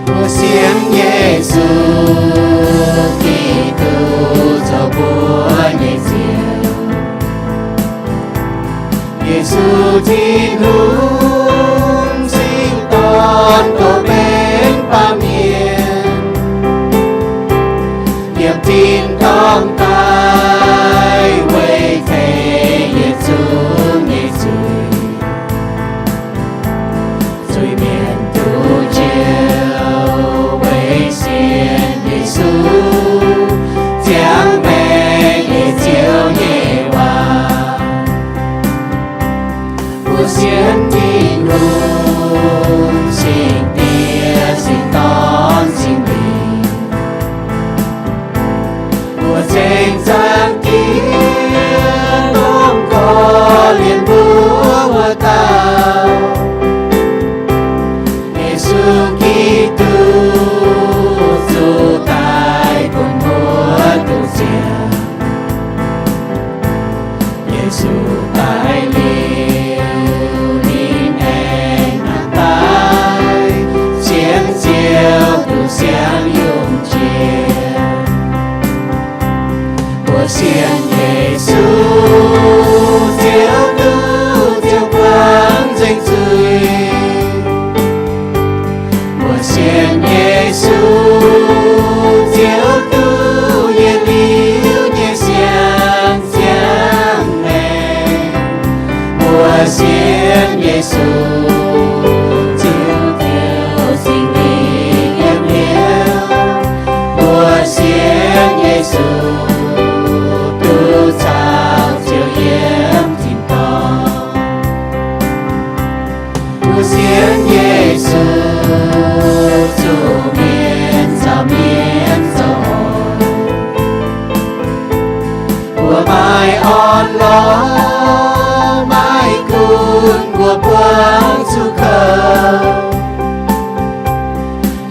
Mbuo sienx Yesu Giduc zoux mbuo nyei Ziouv. Tin-Hungh Singx Dorn dongh benx baamh mienh, yiem tin-dorngh daaih weic tengx yietc zungv nyei zuiz. Zuiz-mienh duqv njoux weic sienx Yesu, ziangh maengc nyei Ziouv nyei waac. Mbuo sienx Tin-Hungh, Singx Diex, Singx Dorn, Singx Lingh. Mbuo ceng zaangc Diex, gorngv korv-lienh mbuo wuov dauh, Yesu Giduc, zuqc daaih bun mbuo duqv ziangh. Yesu daaih liuz, ninh aengx hnangv daaih sienx Ziouv duqv siang yungh jiex. Mbuo sienx Yesu, Ziouv duqv ziouc buangh nzengc zuiz. Mbuo sienx Yesu, Ziouv duqv yietc liuz nyei siang ziangh maengc. Mbuo sienx Yesu, Ziouv Singx Lingh yiem hnyouv. Mbuo sienx Yesu, duqv caux Ziouv yiem tin-dorngh. Mbuo sienx Yesu, zuqc mienh caux mienh zoux oix. Mbuo maaih orn-lorqc, maaih gunv mbuo buangv zuqc kouv.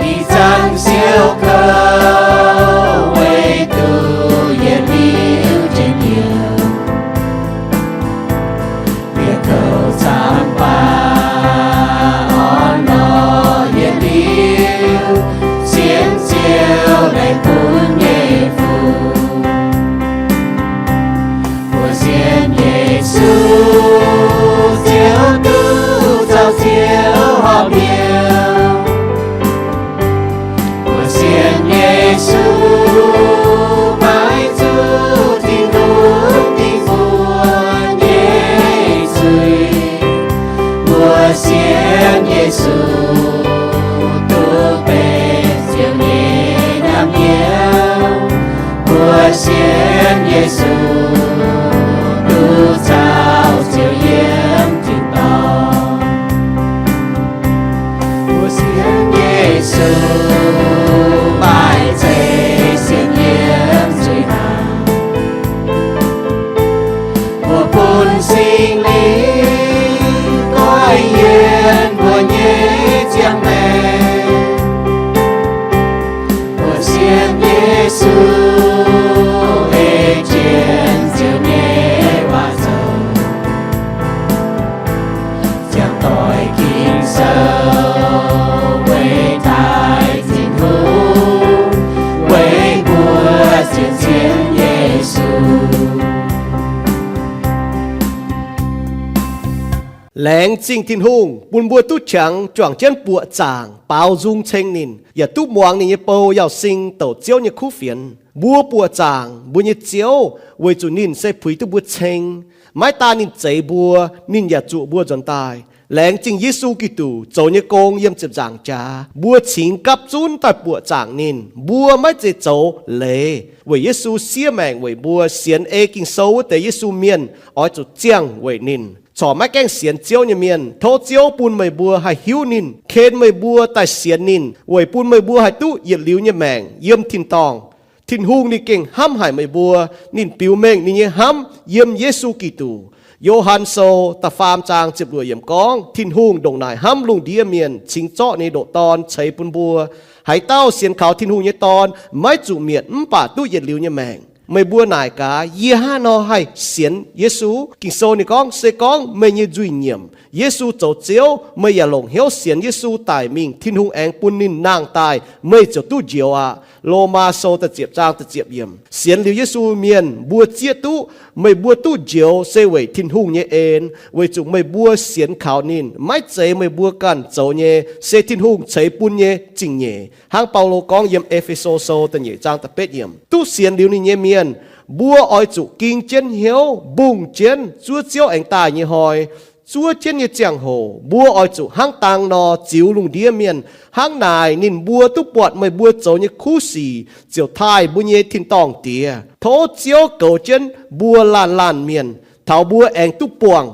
Ih zanc siou kouv weic duqv yietc liuz njien-youh. Bieqc kouv camv baac orn-lorqc yietc liuz, sienx Ziouv laengz gunv nyei fun. Mbuo sienx Yesu, Ziouv duqv caux Ziouv horpc hnyouv. Mbuo sienx Yesu, maiv zuqc Tin-Hungh dingc mbuo nyei zuiz. Mbuo sienx Yesu, duqv benx Ziouv nyei nyaam hnyouv. Mbuo sienx Yesu, duqv caux Ziouv yiem tin-dorngh. Mbuo sienx Yesu, maaih zeiz sienx yiem zuiz hnaangx. Mbuo bun Singx Lingh goiv yiem mbuo nyei ziangh maengc. Mbuo sienx Yesu, ei jienv Ziouv nyei waac zoux, ziangh doix Ging-Sou weic daaih Tin-Hungh, weic mbuo sienx sienx Yesu. Laengz zingh Tin-Hungh bun mbuo duqv qangx juangc jienv buoqc zaangc baaux nzung ceng ninh, yaac duqv muangx ninh nyei bou Yauh Sing douc Ziouv nyei kuv fienx. Mbuo buoqc zaangc mbuo nyei Ziouv weic zuqc ninh se puix duqv mbuo ceng. Maiv daan ninh zeix mbuo, ninh yaac zuoqc mbuo nzuonx daaih. Laengz zingh Yesu Giduc zoux nyei gong yiem ziepc nzaangc jaax, mbuo cingx gapv zunv daaih buoqc zaangc ninh. Mbuo maiv zeiz zoux leiz, weic Yesu siev maengc weic mbuo. Sienx ei Ging-Sou wuov deix Yesu mienh oix zuqc ziangh weic ninh. Corc maiv gaengh sienx Ziouv nyei mienh, tov Ziouv bun meih mbuo haih hiuv ninh, ken meih mbuo daaih sienx ninh, weic bun meih mbuo haih duqv yietc liuz nyei maengc yiem tin-dorngh. Tin-Hungh ninh gengh hnamv haic meih mbuo. Ninh biux mengh ninh nyei hnamv yiem Yesu Giduc. Yo^han Sou da'faam zaang ziepc luoqc yiemc gorngv, Tin-Hungh ndongc naaic hnamv lungh ndiev mienh, cingx zorqv ninh nyei ndoqc Dorn ceix bun mbuo. Haaix dauh sienx kaux Tin-Hungh nyei Dorn maiv zuqc mietc mv baac duqv yietc liuz nyei maengc. Meih mbuo naaic gaax, yie hnangv haaix nor haih sienx Yesu? Ging-Sou ninh gorngv, se gorngv meih nyei nzuih nyiemc, Yesu zoux Ziouv, meih yaac longc hnyouv sienx Yesu daic mingh, Tin-Hungh aengx bun ninh nangh daaih, meih ziouc duqv njoux aqv. Lomaa Sou da'ziepc zaang da'ziepc yiemc. Sienx liuz Yesu mienh mbuo zieqv duqv meih mbuo duqv njoux se weic Tin-Hungh nyei en, weic zuqc meih mbuo sienx kaux ninh, maiv zeiz meih mbuo ganh zoux nyei, se Tin-Hungh ceix bun nyei zingh nyeic. Hnangv Baulo gorngv yiem E^fe^so Sou da'nyeic zaang da'betv yiemc, duqv sienx liuz ninh nyei mienh, mbuo oix zuqc ging jienv hnyouv, mbungh jienv zuov Ziouv aengx daaih nyei hnoi, zuov jienv nyei ziangh hoc, mbuo oix zuqc hnangv dang nor ziux lungh ndiev mienh. Hnangv naaic ninh mbuo duqv buatc meih mbuo zoux nyei kuv sic, ziouc taaih mbuo nyei tin-dorngh Diex. Tov Ziouv goux jienv mbuo laanh laanh mienh, taux mbuo aengx duqv buangh